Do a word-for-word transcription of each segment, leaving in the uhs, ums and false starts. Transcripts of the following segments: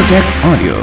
Tech Audio।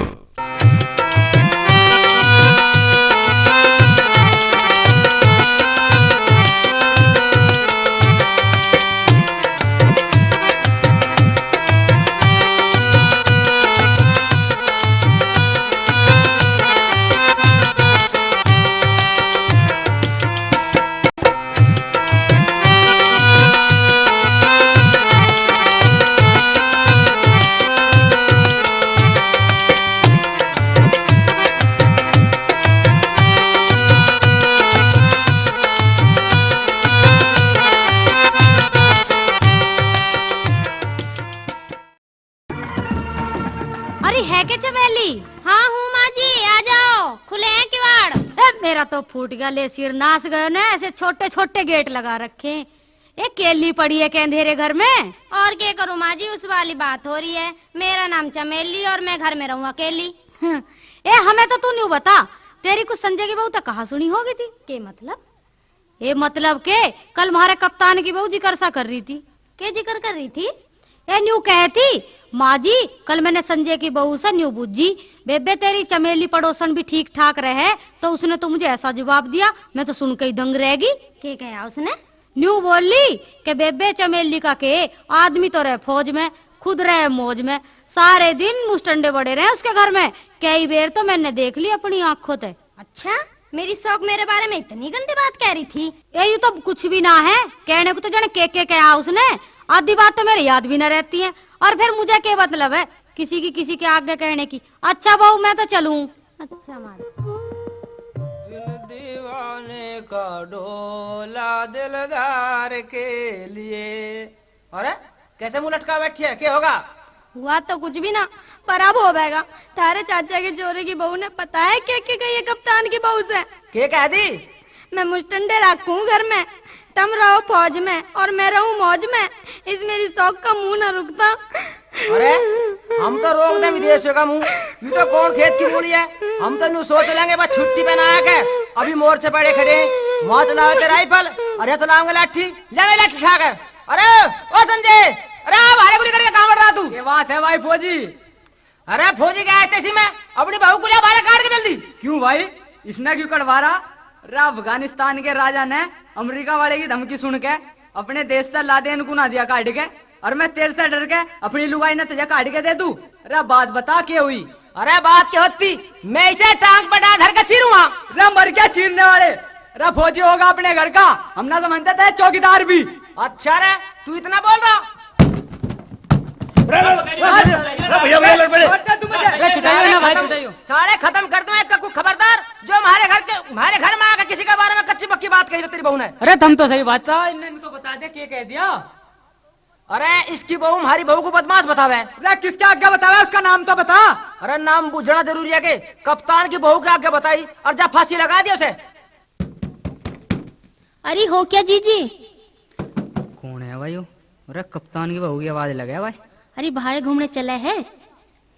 अरे है के चमेली? हाँ हूँ माँ जी, आ जाओ, खुले हैं किवाड़। ए, मेरा तो फूट गया, ले सिर नास गयो ना, ऐसे छोटे छोटे गेट लगा रखे। ए, केली पड़ी है के अंधेरे घर में? और के करूँ माँ जी, उस वाली बात हो रही है। मेरा नाम चमेली और मैं घर में रहूँ अकेली। हम्म, ए, हमें तो तू न्यू बता, तेरी कुछ संजय की बहू तक कहाँ सुनी होगी थी? के मतलब? ए, मतलब के, कल म्हारे कप्तान की बहू जिक्र सा कर रही थी। के जिक्र कर रही थी? ए, न्यू कहे थी, माँ जी, कल मैंने संजय की बहू से न्यू बूझी, बेबे तेरी चमेली पड़ोसन भी ठीक ठाक रहे? तो उसने तो मुझे ऐसा जवाब दिया, मैं तो सुन के ही दंग रह गई। के कहा उसने? न्यू बोली कि बेबे चमेली का के, आदमी तो रहे फौज में, खुद रहे मौज में, सारे दिन मुस्टंडे बड़े रहे उसके घर में। कई बेर तो मैंने देख ली अपनी आंखों ते। अच्छा, मेरी सौक मेरे बारे में इतनी गंदी बात कह रही थी? ए, यू तो कुछ भी ना है, कहने को तो जने के के कहा उसने, आधी बात तो मेरे याद भी ना रहती है। और फिर मुझे क्या मतलब है किसी की किसी के आगे कहने की? अच्छा बहू, मैं तो चलूं। अच्छा माँ। दिल दीवाने का ढोला दिलदार के लिए। अरे, कैसे मुंह लटका बैठी है, क्या होगा? हुआ तो कुछ भी ना, पर अब हो बैगा। थारे चाचा के छोरे की बहू ने पता है के के कही है कप्तान की बहू से? के कह दी? मैं मुस्टंडे रखूं घर में, तम रहो फौज में और मैं रहूं मौज में। इस मेरी सौक का मुंह ना रुकता। अरे, हम तो रोक दे विदेशियों का मुंह, ये तो कौन खेत की मूली है? हम तो न्यू सोच लेंगे, बस छुट्टी पे ना आया के, अभी मोर्चे पड़े खड़े हैं, वहां चलाओ तेरा राइफल, अरे चलाओगे लाठी, ले ले लाठी उठा कर। अरे, ओ संजय, अरे आ बाहर गुली करके कहाँ बढ़ रहा तू? ये बात है भाई फौजी। अरे फौजी क्या है तेसी में? अपनी बहू को ले बाहर काट के जल्दी। क्यों भाई, इसने क्यों कटवा रहा? रे अफगानिस्तान के राजा ने अमेरिका वाले की धमकी सुन के अपने देश से लादेन को ना दिया काट के, और मैं तेरे से डर के अपनी लुगाई ने तुझे काट के दे दूं। रे बात बता के हुई? अरे बात क्या होती, मैं इसे टांग पर डाल धर के चीरूंगा। रे मर गया चीरने वाले, रे फौजी होगा अपने घर का, हम ना समझते थे चौकीदार भी। अच्छा रे, तू इतना बोल रहा? रे, रे, रे, रे, भैया, भैया, लड़ पड़े। छोड़ दे तू मुझे। अरे, छुटाइयो ना भाई, सारे खत्म, छुटाइयो। सारे खत्म कर दूं, एक का कोई खबरदार, जो हमारे घर के, हमारे घर में आके किसी के बारे में कच्ची पक्की बात कही तो तेरी बहू ने। अरे, तुम तो सही बात था, इनने इनको बता दे, के कह दिया। अरे, इसकी बहू हमारी बहू को बदमाश बतावे। अरे, किसके आगे बतावे, उसका नाम तो बता। अरे, नाम बूझना जरूरी है के? कप्तान की बहू के आगे बताई और जा फांसी लगा दी उसे। अरे हो क्या जीजी? कौन है भाई वो? अरे कप्तान की बहू की आवाज लगे भाई। अरे बाहर घूमने चला है।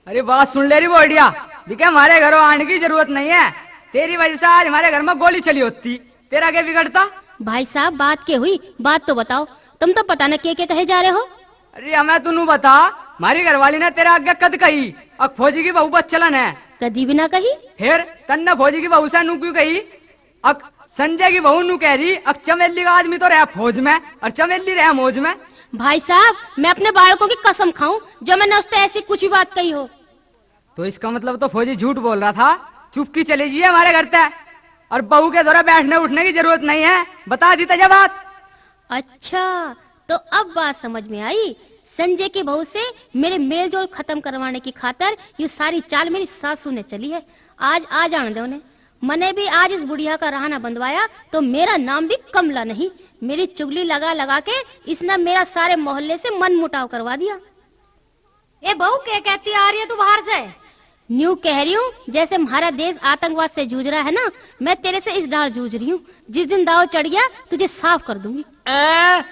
अरे बात सुन ले री बोडिया, दिखे हमारे घरों आने की जरूरत नहीं है। तेरी वजह से आज हमारे घर में गोली चली होती, तेरा क्या बिगड़ता? भाई साहब बात के हुई, बात तो बताओ। तुम तो पता न के के कहे जा रहे हो। अरे हमें तू नू बता, हमारी घरवाली ने तेरे आगे कद कही अक फौजी की बहू बदचलन है? कदी भी ना कही। फिर तन्ने फौजी की बहू से नू क्यों कही? अक संजय की बहू नू कह रही, अक चमेली का आदमी तो रहा फौज में और चमेली रहा मौज में। भाई साहब, मैं अपने बालकों की कसम खाऊं जो मैंने उससे ऐसी कुछ भी बात कही हो। तो इसका मतलब तो फौजी झूठ बोल रहा था। चुपकी चली जाइए हमारे घर तक, और बहू के द्वारा बैठने उठने की जरूरत नहीं है। बता दी तजा बात। अच्छा, तो अब बात समझ में आई। संजय की बहू से मेरे मेलजोल खत्म करवाने की खातर ये सारी चाल मेरी सासू ने चली है। आज आ जाने दो उन्हें। मने भी आज इस बुढ़िया का रहना बंधवाया तो मेरा नाम भी कमला नहीं। मेरी चुगली लगा लगा के इसने मेरा सारे मोहल्ले से मन मुटाव करवा दिया। ए बहू, के कहती आ रही है तू बाहर से? न्यू कह रही हूँ, जैसे हमारा देश आतंकवाद से जूझ रहा है ना, मैं तेरे से इस ढाल जूझ रही हूँ। जिस दिन दाव चढ़ गया, तुझे साफ कर दूंगी। ए,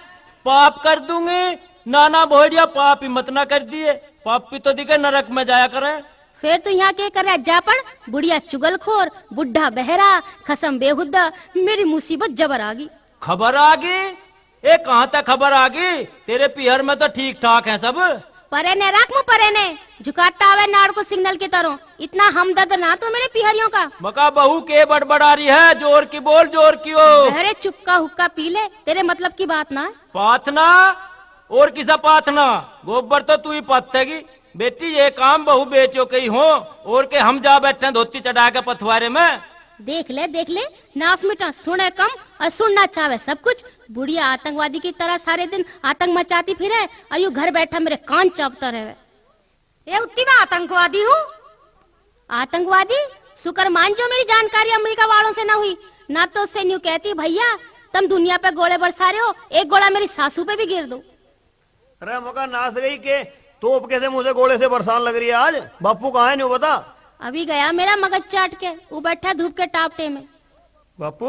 पाप कर दूंगी? ना ना भोड़िया, पाप ही मत ना कर दिए। पापी तो दिखे नरक में जाया करे। फिर तू यहाँ के कर रहा जापन? बुढ़िया चुगलखोर, बुढ़ा बहरा, खसम बेहुदा, मेरी मुसीबत जबर आ गई। खबर आ गई? ए, कहाँ तक खबर आ गई? तेरे पीहर में तो ठीक ठाक है सब। परे ने रख मुंह परे ने, झुकाता आवे नाड़ को सिग्नल की तरह। इतना हमदर्द ना तू मेरे पिहरियों का। मका बहू के बड़बड़ा रही है, जोर की बोल, जोर की हो। अरे चुप का हुक्का पी ले, तेरे मतलब की बात ना। पाथना? और किसा पाथना? गोबर तो तू ही पाथेगी। बेटी, ये काम बहू बेटियों के ही हो, और के हम जा बैठे हैं धोती चढ़ा के पथवारे में। देख ले, देख ले, नाश मिटा, सुने कम और सुनना चाहे सब कुछ। बुढ़िया आतंकवादी की तरह सारे दिन आतंक मचाती फिरे और यू घर बैठा मेरे कान चापता रहे। ए उत्ती, मैं आतंकवादी हूँ? आतंकवादी? शुक्र मान जो मेरी जानकारी अमेरिका वालों से ना हुई, ना तो उससे न्यू कहती, "भैया, तुम दुनिया पे गोले बरसा रहे हो, एक गोला मेरी सासू पे भी गिर दो।" अरे मका नाश गई के, तोप कैसे मुझे गोले से बरसान लग रही है आज? बापू कहाँ है, न्यू बता। अभी गया मेरा मगज चाट के, वो बैठा धूप के टापटे में। बापू,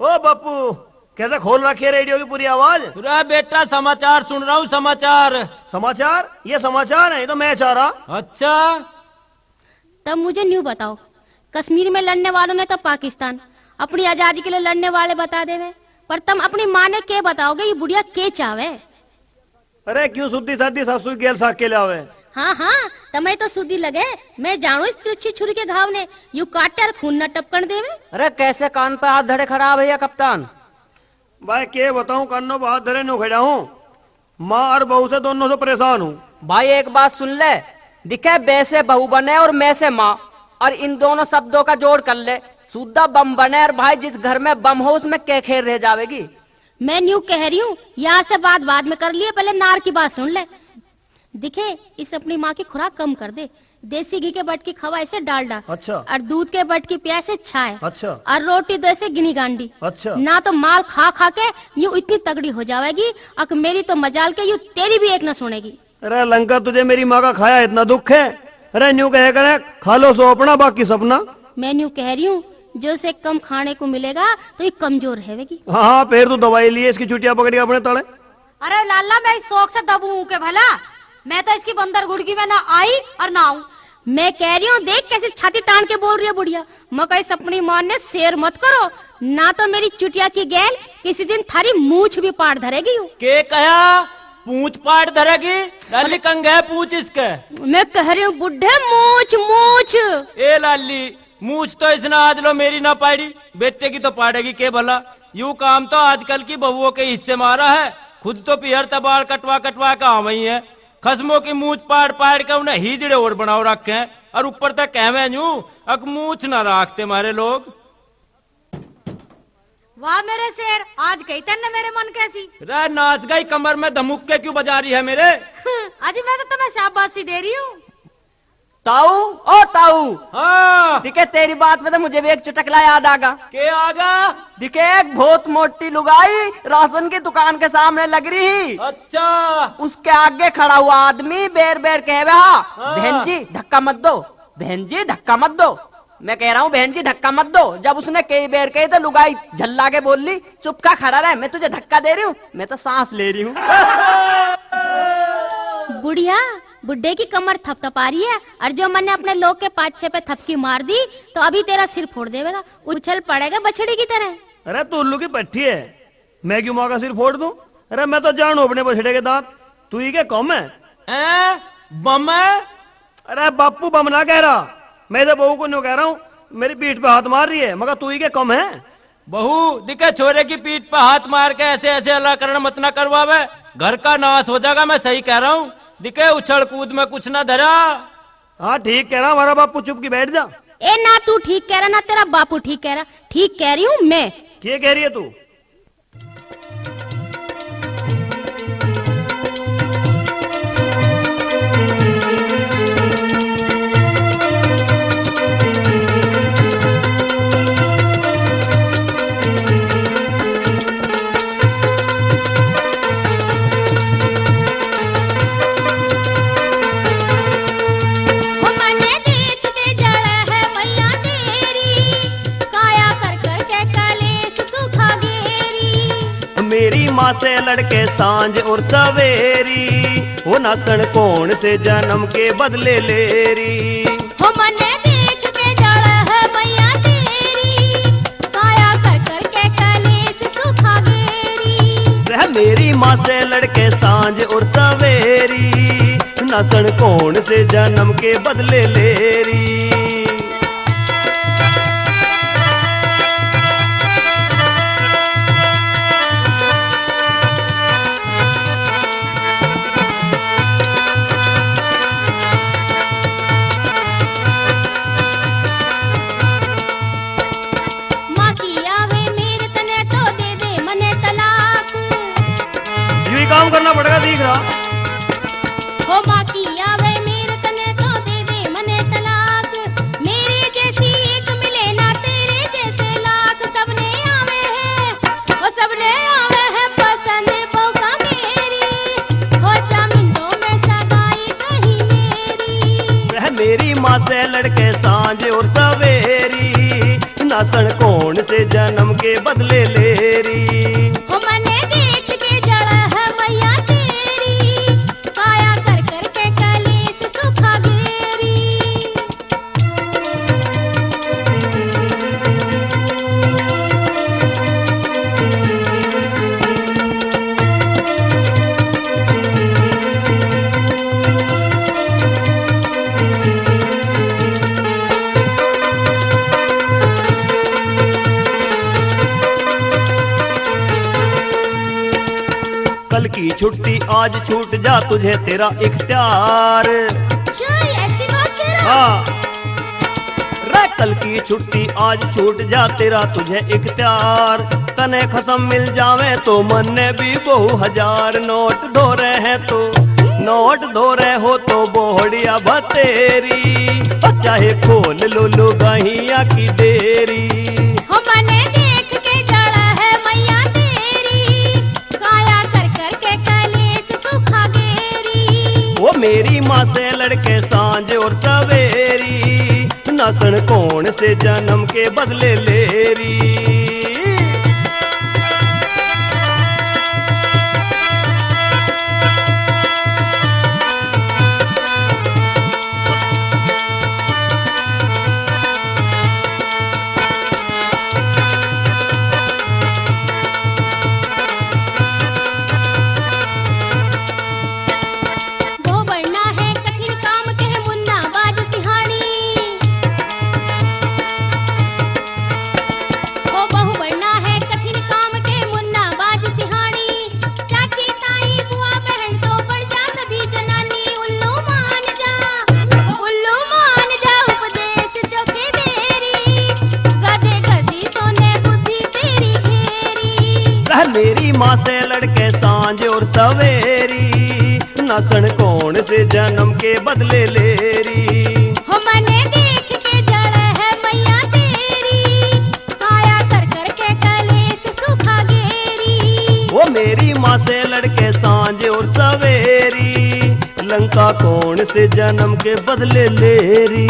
ओ बापू, कैसे खोल रखी है रेडियो की पूरी आवाज? अरे बेटा, समाचार सुन रहा हूँ, समाचार। समाचार? ये समाचार है, ये तो मैच आ रहा। अच्छा। तब मुझे न्यू बताओ, कश्मीर में लड़ने वालों ने तो पाकिस्तान, अपनी आजादी के लिए लड़ने वाले बता देवे, पर तुम अपनी माँ ने के बताओगे, ये बुढ़िया के चावे? अरे क्यों सुद्धी सादी सासू की गेल साग के लावे? हाँ, हाँ, तमे तो सुद्धी लगे। मैं जानू इस तिरछी छुरी के घाव ने, यू काटे और खून न टपकन देवे। अरे कैसे कान पे हाथ धरे खड़ा है भैया कप्तान? भाई के बताऊं, कानों पे हाथ धरे न्यू खड़ा हूँ। माँ और बहू से दोनों से परेशान हूँ। भाई एक बात सुन ले, दिखे बे से बहू बने और मैं से माँ, और इन दोनों शब्दों का जोड़ कर ले, सूदा बम बने। और भाई जिस घर में बम हो उसमें के खैर रह जावेगी? मैं न्यू कह रही हूँ, यहाँ से बात बाद में कर लिए, पहले नार की बात सुन ले। दिखे, इस अपनी माँ की खुराक कम कर दे। देसी घी के बटकी खवा इसे डालडा। अच्छा। और दूध के बटकी पिया इसे छाय। अच्छा। और रोटी दो इसे गिनी गांडी। अच्छा। ना तो माल खा खा के यू इतनी तगड़ी हो जावेगी, अक मेरी तो मजाल के यू तेरी भी एक ना सुनेगी। अरे लंका, तुझे मेरी माँ का खाया इतना दुख है? अरे न्यू कहे करे, "खा लो सो अपना, बाकी सपना।" मैं न्यू कह रही हूँ, जो से कम खाने को मिलेगा तो ये कमजोर रहेगी। हाँ, हाँ, फिर तू दवाई लिए इसकी चुटिया पकड़ के अपने तले। अरे लाला, मैं इस शौक से दबू हूँ के भला? मैं तो इसकी बंदर गुड़की में ना आई और ना आऊं। मैं कह रही हूँ, देख कैसे छाती तान के बोल रही है बुढ़िया। मकई सपनी मार ने शेर मत करो, ना तो मेरी चुटिया की गैल किसी दिन थारी मूछ भी पाड़ धरेगी। के कहा? पूंछ पाड़ धरेगी? लाली, कंगे पूछ इसके। मैं कह रही हूँ बुढ़े, मूछ, मूछ। ए लाली, मूछ तो इसने आज लो मेरी ना पाड़ी, बेटे की तो पाड़ेगी के भला। यू काम तो आजकल की बहुओं के हिस्से में आ रहा है। खुद तो पिहर तै बाल कटवा कटवा के आवे ही है। खसमों की मूछ पाड़ पाड़ के उन्हें हीजड़े और बनाओ रखे हैं, और ऊपर तक कहवे न्यू, अक मूछ ना राखते मारे लोग। वाह मेरे शेर, आज कही तन्ने मेरे मन कैसी। रे नाच गई, कमर में धमुक्के क्यों बजा रही है मेरे? अजी मैं तो तुम्हें शाबाशी दे रही हूँ। ताऊ, ओ ताऊ। हाँ। दिखे तेरी बात में तो मुझे भी एक चुटकला याद आगा। के आगा? दिखे एक बहुत मोटी लुगाई राशन की दुकान के सामने लग रही। अच्छा। उसके आगे खड़ा हुआ आदमी बेर बेर कह रहा, हाँ। "बहन जी धक्का मत दो, बहन जी धक्का मत दो।" मैं कह रहा हूँ, "बहन जी धक्का मत दो।" जब उसने कई बेर कही तो लुगाई झल्ला के बोल ली, "चुप खा खड़ा रह, मैं तुझे धक्का दे रही हूँ, मैं तो सांस ले रही हूँ।" बुढ़िया, बुड्ढे की कमर थपथपा रही है, और जो मैंने अपने लोग के पाछे पे थपकी मार दी, तो अभी तेरा सिर फोड़ देवेगा, उछल पड़ेगा बछड़ी की तरह। अरे तू उल्लू की पट्ठी है, मैं क्यों माँ का सिर फोड़ दूं? अरे मैं तो जानू अपने बछड़े के दांत, तू ही के कम है। हैं? बम है? अरे बापू, बम ना कह रहा, मैं तो बहू को न्यू कह रहा हूँ, मेरी पीठ पे हाथ मार रही है, मगर तू ही के कम है। बहू, दिखे छोरे की पीठ पे हाथ मार के ऐसे ऐसे अलाकरण मत ना करवावे, घर का नाश हो जाएगा, मैं सही कह रहा हूँ। दिखे उछल कूद में कुछ ना धरा। हाँ ठीक कह रहा हमारा बापू, चुप की बैठ जा। ए ना तू ठीक कह रहा ना तेरा बापू ठीक कह रहा, ठीक कह रही हूँ मैं। क्या कह रही है तू? ओ मने देख के जल है मैया तेरी, काया कर कर के कलेश सुखा गेरी। मेरी माँ से लड़के सांझ और सवेरी, वो नासण कौन से जन्म के बदले ले री। हो मने देख के जल है मैया तेरी, काया कर कर के कलेश सुखा गेरी। वह मेरी माँ से लड़के सांझ और सवेरी। नासण कौन से जन्म के बदले ले री। माँ की आवे मेर तने तो दे दे मने तलाक। यू ही काम करना पड़ेगा, दिख रहा। हो माँ की आवे मेर तने तो दे दे मने तलाक। मेरे जैसी एक मिले ना तेरे जैसे लाख। सबने आवे है, ओ सबने आवे है पसंद मौका मेरी। हो जा मिनटों में सगाई कहीं मेरी। वह मेरी माँ से लड़के सांझ और सवेरी। नासण कौन से जन्म के बदले ले री। हो मने देख के जल है मैया तेरी। काया कर कर के कलेश सुखा गेरी। कल की छुट्टी आज छूट जा, तुझे तेरा इख्तियार। अच्छा, ऐसी बात कह रहा? हाँ। रे कल की छुट्टी आज छूट जा, तेरा तुझे इख्तियार। तने खसम मिल जावे तो मन्ने भी बहु हजार। नोट धोरे हैं तो, नोट धोरे हो तो बोहड़िया बतेरी। ओ चाहे खोल लो लुगाइयाँ की डेरी। हो मने देख के जल है मैया तेरी। काया कर कर के कलेश सुखा गेरी। वो मेरी माँ से लड़के सांझ और सवेरी। नासण कौन से जन्म के बदले ले री। वो बढ़ना है कठिन काम के मुन्ना बाज सिहानी। वो बहु बढ़ना है कठिन काम के मुन्ना बाज सिहानी। चाची ताई बुआ बहन तो बन जा सभी जनानी। उल्लू मान जा, उल्लू मान जा उपदेश चोखे देरी। गधे गधी सोने बुद्धि तेरी घेरी। रह मेरी माँ से लड़के सांझ और सवेरी। नासण कौन से जन्म के बदले ले री। हो मने देख के जल है मैया तेरी। काया कर कर के कलेश सुखा गेरी। वो मेरी माँ से लड़के सांझ और सवेरी। लंका कौन से जन्म के बदले ले री।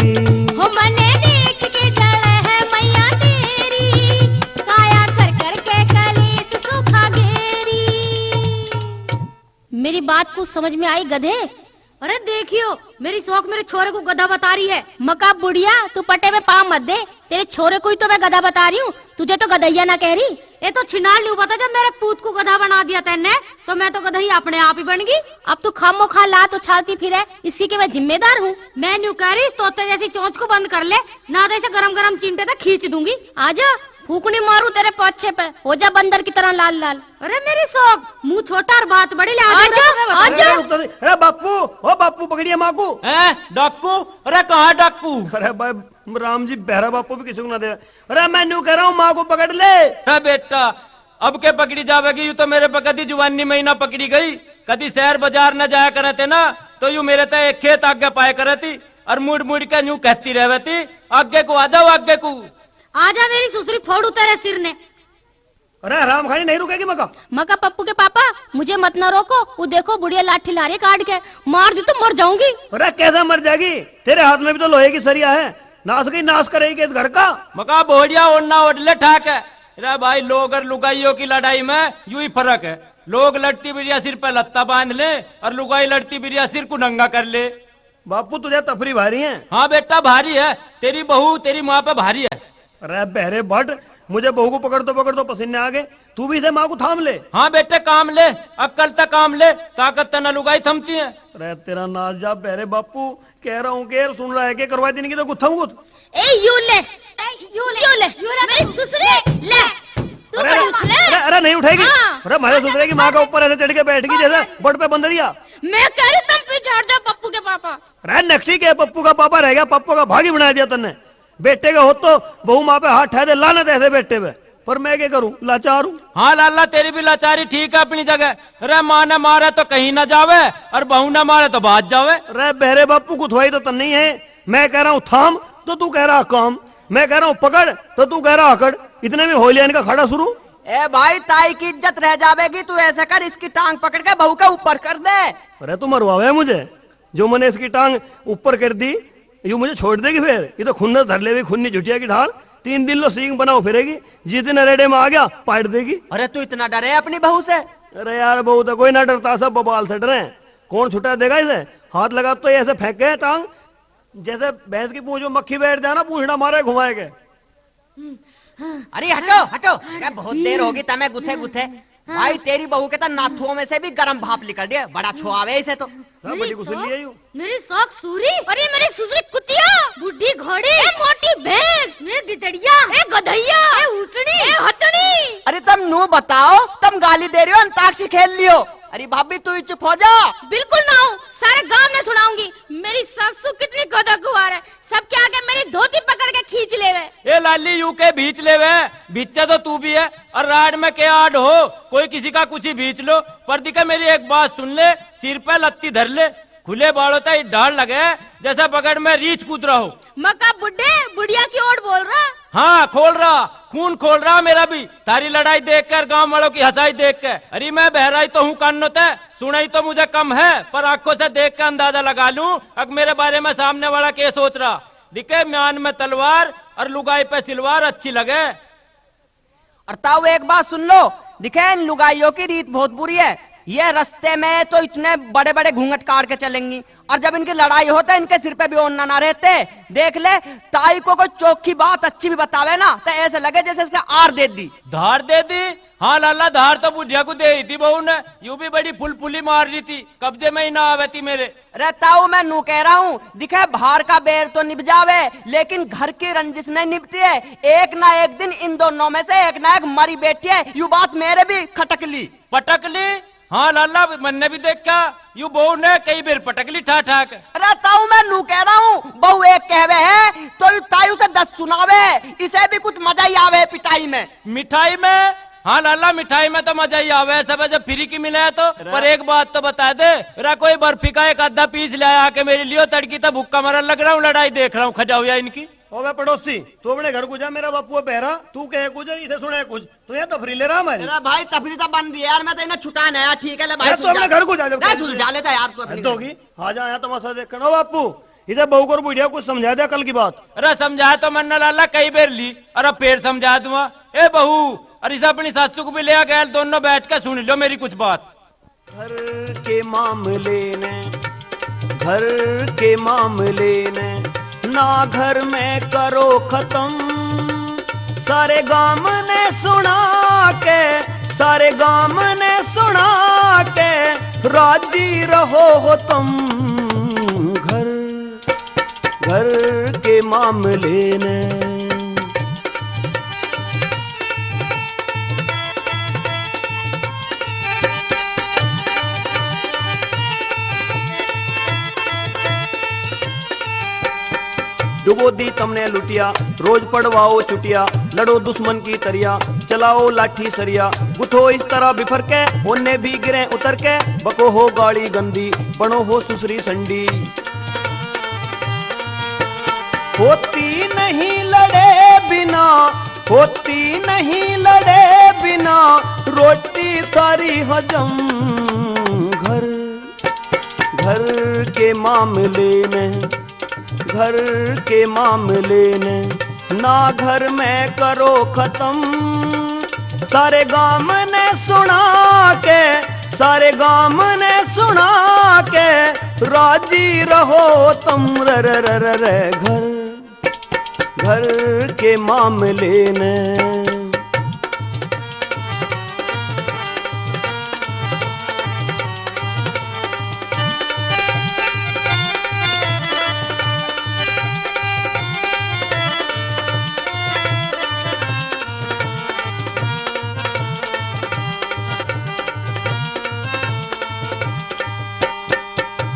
हो मने देख के जल है मैया तेरी। काया कर कर के कलेश सुखा गेरी। मेरी बात कुछ समझ में आई गधे? अरे देखियो, मेरी सौख मेरे छोरे को गधा बता रही है। मका बुढ़िया, तू पटे में पाँव मत दे, तेरे छोरे को ही तो मैं गधा बता रही हूँ, तुझे तो गधैया ना कह रही। ये तो छिनाल नहीं बता, जब मेरे पूत को गधा बना दिया तैने, तो मैं तो गधैया अपने आप ही बन गई। अब तू खामो खा लात उछालती फिरे, इसकी के मैं जिम्मेदार हूँ? मैं न्यू कह रही, तोते जैसी चोंच को बंद कर ले, ना तो इसे गरम गरम चिंटे तक खींच दूंगी। आजा, फूकनी मारूं तेरे पाछे पे, हो जा बंदर की तरह लाल लाल। अरे मेरी सौख, मुंह छोटा और बात बड़ी, ले आ जा, आ जा। अरे रुक तो सही। अरे बापू, ओ बापू, पकड़िए माँ को। हैं, डाकू? अरे कहाँ डाकू? अरे भाई राम जी, बहरा बापू भी किसी को ना दे। अरे मैं न्यू कह रहा हूँ, माँ को पकड़ ले। अरे बेटा, अब के पकड़ी जावेगी? यू तो मेरे पे कदी जवानी में ही ना पकड़ी गई। कदी शहर बाजार न जाया करे थे ना, तो यू मेरे ते एक खेत आगे पाए करे थी और मुड़ मुड़ के न्यू कहती रहे थी, "आगे को आ जाओ, आगे को।" आजा मेरी सुसरी, फोड़ू तेरे सिर ने। अरे हराम खानी, नहीं रुकेगी मका? मका पप्पू के पापा, मुझे मत ना रोको, वो देखो बुढ़िया लाठी ला रही है काट के, मार दी तो मर जाऊंगी। अरे कैसे मर जाएगी, तेरे हाथ में भी तो लोहे की सरिया है, नाश गई, नाश करेगी इस घर का। मका बोढ़िया ओढ़ना ओढ़ ले ठाक है। अरे भाई, लोग और लुगाइयों की लड़ाई में यू ही फर्क है, लोग लड़ती बिरिया सिर पे लत्ता बांध ले और लुगाई लड़ती बिरिया सिर को नंगा कर ले। बापू तुझे तफरी भारी है। हाँ बेटा भारी है, तेरी बहू तेरी माँ पे भारी है। अरे बहरे भट्ट, मुझे बहू को पकड़ तो, पकड़ तो पसीने आ गए। तू भी इसे माँ को थाम ले। हाँ बेटे, काम ले, अक्कल तक काम ले, ताकत तक न लुगाई थमती है। अरे तेरा नाच जा बहरे बापू, कह रहा हूँ, गैर सुन रहा है, के करवा दिन की तो गुत्थम गुत्थ। ए, यू ले, ए, यू ले, यू ले, यू ले, मेरी सुसरी, ले। तू अरे, बड़ी उछले। अरे, अरे, नहीं उठेगी। हाँ। अरे, हमारे सुसरे की माँ का ऊपर ऐसे चढ़ के बैठ गई जैसे बड़ पे बंदरिया। मैं कह रही, तुम पीछे हट जाओ पप्पू के पापा। अरे, नकटी के पप्पू का पापा रह गया, पप्पू का भागी बना दिया तन्ने। बेटे के हो तो बहू माँ पे हाथ ठा दे, लानत ऐसे बेटे पे। पर मैं क्या करूं, लाचार हूं। हाँ लाला, तेरी भी लाचारी ठीक है अपनी जगह। अरे, माँ ने मारे तो कहीं ना जावे और बहू ने मारे तो बाज जावे। अरे बहरे बापू, गुथवाई तो तन्ने ही है। मैं कह रहा हूँ थाम, तो तू कह रहा काम। मैं कह रहा हूँ पकड़, तो तू कह रहा अकड़। इतने में हो लिया इनका खड़ा शुरू। ए भाई, ताई की इज्जत रह जावेगी, तू ऐसा कर, इसकी टांग पकड़ के बहू के ऊपर कर दे। अरे तू मरवावे मुझे, जो मैंने इसकी टांग ऊपर कर दी, यू मुझे छोड़ देगी फिर? ये तो खुन्नस धर लेवी, खुन्नी झुटिया की ढाल। तीन दिन लो सींग बनाओ फिरेगी, जिस दिन अरेडे में आ गया, पाट देगी। अरे तू इतना डरे अपनी बहू से? अरे यार, बहू तो कोई ना डरता, सब बबाल से डरे। कौन छुटा देगा इसे? हाथ लगा तो ये ऐसे फेंके टांग, जैसे भैंस की पूंछ में मक्खी बैठ जाए ना, पूंछड़ा मारे घुमाए के। अरे हटो, हटो। अरे बहुत देर होगी तमे गुथे गुथे। भाई, तेरी बहू के तो नाथुओं में से भी गरम भाप निकल रही है, बड़ा छुआवे इसे तो। हाँ, मेरी बड़ी गुस्सैली है यू। मेरी साख सूरी, अरे मेरी सुसरी कुतिया, बूढ़ी घोड़ी, ए मोटी भैंस, ए गिदड़िया, ए गधैया, ए ऊँटनी, ए हथनी। अरे तुम नू बताओ, तुम गाली दे रहे हो, अंताक्षरी खेल लियो। अरे भाभी, तू ही चुप हो जा। बिल्कुल ना हूँ, सारे गांव में सुनाऊंगी मेरी सासू कितनी गधा गुआर है। सबके आगे मेरी धोती पकड़ के खींच लेवे। ए लाली, यू के भींच लेवे? भींचे तो तू भी है। और राड में के आड हो, कोई किसी का कुछ ही भींच लो, पर दिखे मेरी एक बात सुन ले, सिर पे लत्ती धर ले, खुले बालों तक डाल लगे, जैसे बगड़ में रीछ कूद रहा हो। मका बुड्ढे, बुढ़िया की ओर बोल रहा। हाँ, खोल रहा, खून खोल रहा मेरा भी, थारी लड़ाई देख कर, गांव वालों की हंसाई देख के। अरे मैं बहराई तो हूँ कानों ते, सुनाई तो मुझे कम है, पर आंखों से देख के अंदाजा लगा लूं, अब मेरे बारे में सामने वाला क्या सोच रहा। दिखे म्यान में तलवार और लुगाई पे सिलवार अच्छी लगे। और ताऊ, एक बात सुन लो, दिखे इन लुगाइयों की रीत बहुत बुरी है। ये रास्ते में तो इतने बड़े बड़े घूंघट काट के चलेंगी, और जब इनकी लड़ाई होता है, इनके सिर पे भी ओढ़ना ना रहते। देख ले, ताई को कोई चोखी बात अच्छी भी बतावे ना, तो ऐसे लगे जैसे इसके आर दे दी। धार दे दी? हाँ लाला, धार तो बुढ़िया को दे ही थी बहू ने, यू भी बड़ी फुलफुली मार रही थी, कब्जे में ही ना आवे थी मेरे। अरे ताऊ, मैं नू कह रहा हूँ, दिखे बाहर का बैर तो निभ जावे, लेकिन घर की रंजिश नहीं निभती है। एक ना एक दिन इन दोनों में से एक ना एक मरी बैठी है, यू बात मेरे भी खटक ली। पटक ली? हाँ लाला, मन्ने भी देखा, यू बहू ने कई बेर पटक ली ठा ठा के। अरे ताऊ, मैं नू कह रहा हूँ, बहू एक कहवे है तो यू ताई उसे दस सुनावे, इसे भी कुछ मजा ही आवे पिटाई में। मिठाई में? हाँ लाला, मिठाई में तो मजा ही आवे, सब जब फ्री की मिले है तो। अरे। पर एक बात तो बता दे, रा कोई बर्फी का एक आधा पीस ले आया के मेरे लिए, तड़की तो भूखा मरन लग रहा हूँ, लड़ाई देख रहा हूँ, खजाओ या इनकी। ओबे पड़ोसी, तू अपने घर को जा, मेरा बापू बहरा, तू कहे कुछ, इसे सुने कुछ, तू यहाँ तफरी ले रहा हमारी। अरे भाई, तफरी तो बंद है यार, मैं तो इन्हें छुटाने आया, ठीक है, ले भाई, अरे, तू अपने घर को जा, जब नहीं, सुलझा लेता यार, तू अपने हद होगी। आ जा यहाँ तमाशा देखना। ओ बापू, इधर बहू को और बुढ़िया कुछ समझा दे अकल की बात। अरे समझाया तो मन्ना लाला कई बेर ली, अरे फेर समझा दूंगा। ए बहू, अरे इसे अपनी सासू को भी ले आ गैल, दोनों बैठ के सुन लो मेरी कुछ बात। घर के मामले ने, घर के मामले ने ना घर में करो खत्म। सारे गाम ने सुना के, सारे गाम ने सुना के राजी रहो हो तुम। घर, घर के मामले ने। डुबो दी तमने लुटिया, रोज पड़वाओ चुटिया, लड़ो दुश्मन की तरिया, चलाओ लाठी सरिया, गुथो इस तरह बिफर के, ओने भी गिरे उतर के, बको हो गाली गंदी, बनो हो सुसरी संडी। होती नहीं लड़े बिना, होती नहीं लड़े बिना, रोटी थारी हजम। घर, घर के मामले में, घर के मामले ने ना घर में करो खत्म। सारे गाम ने सुना के, सारे गाम ने सुना के राजी रहो तुम। रे रे रे रे रे। घर, घर के मामले ने।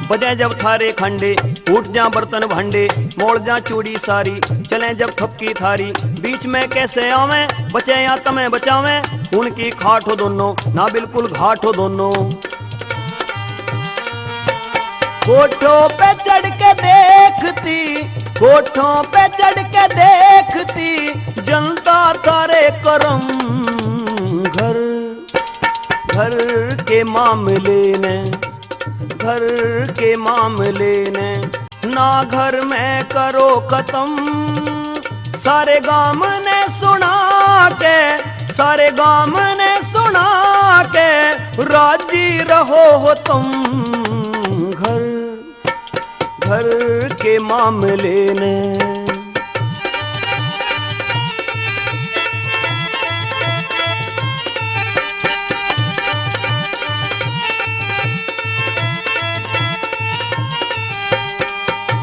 बजे जब थारे खंडे, उठ जा बर्तन भांडे, मोड़ जा चूड़ी सारी, चले जब थपकी थारी, बीच में कैसे आवे, बचे या तमे बचावे, उनकी खाट हो दोनों, ना बिल्कुल घाट हो दोनों। कोठों पे चढ़ के देखती, कोठों पे चढ़ के देखती, जनता थारे करम। घर, घर के मामले ने, घर के मामले ने, ना घर में करो खत्म। सारे गाम ने सुना के, सारे गाम ने सुना के, राजी रहो हो तुम। घर, घर के मामले ने।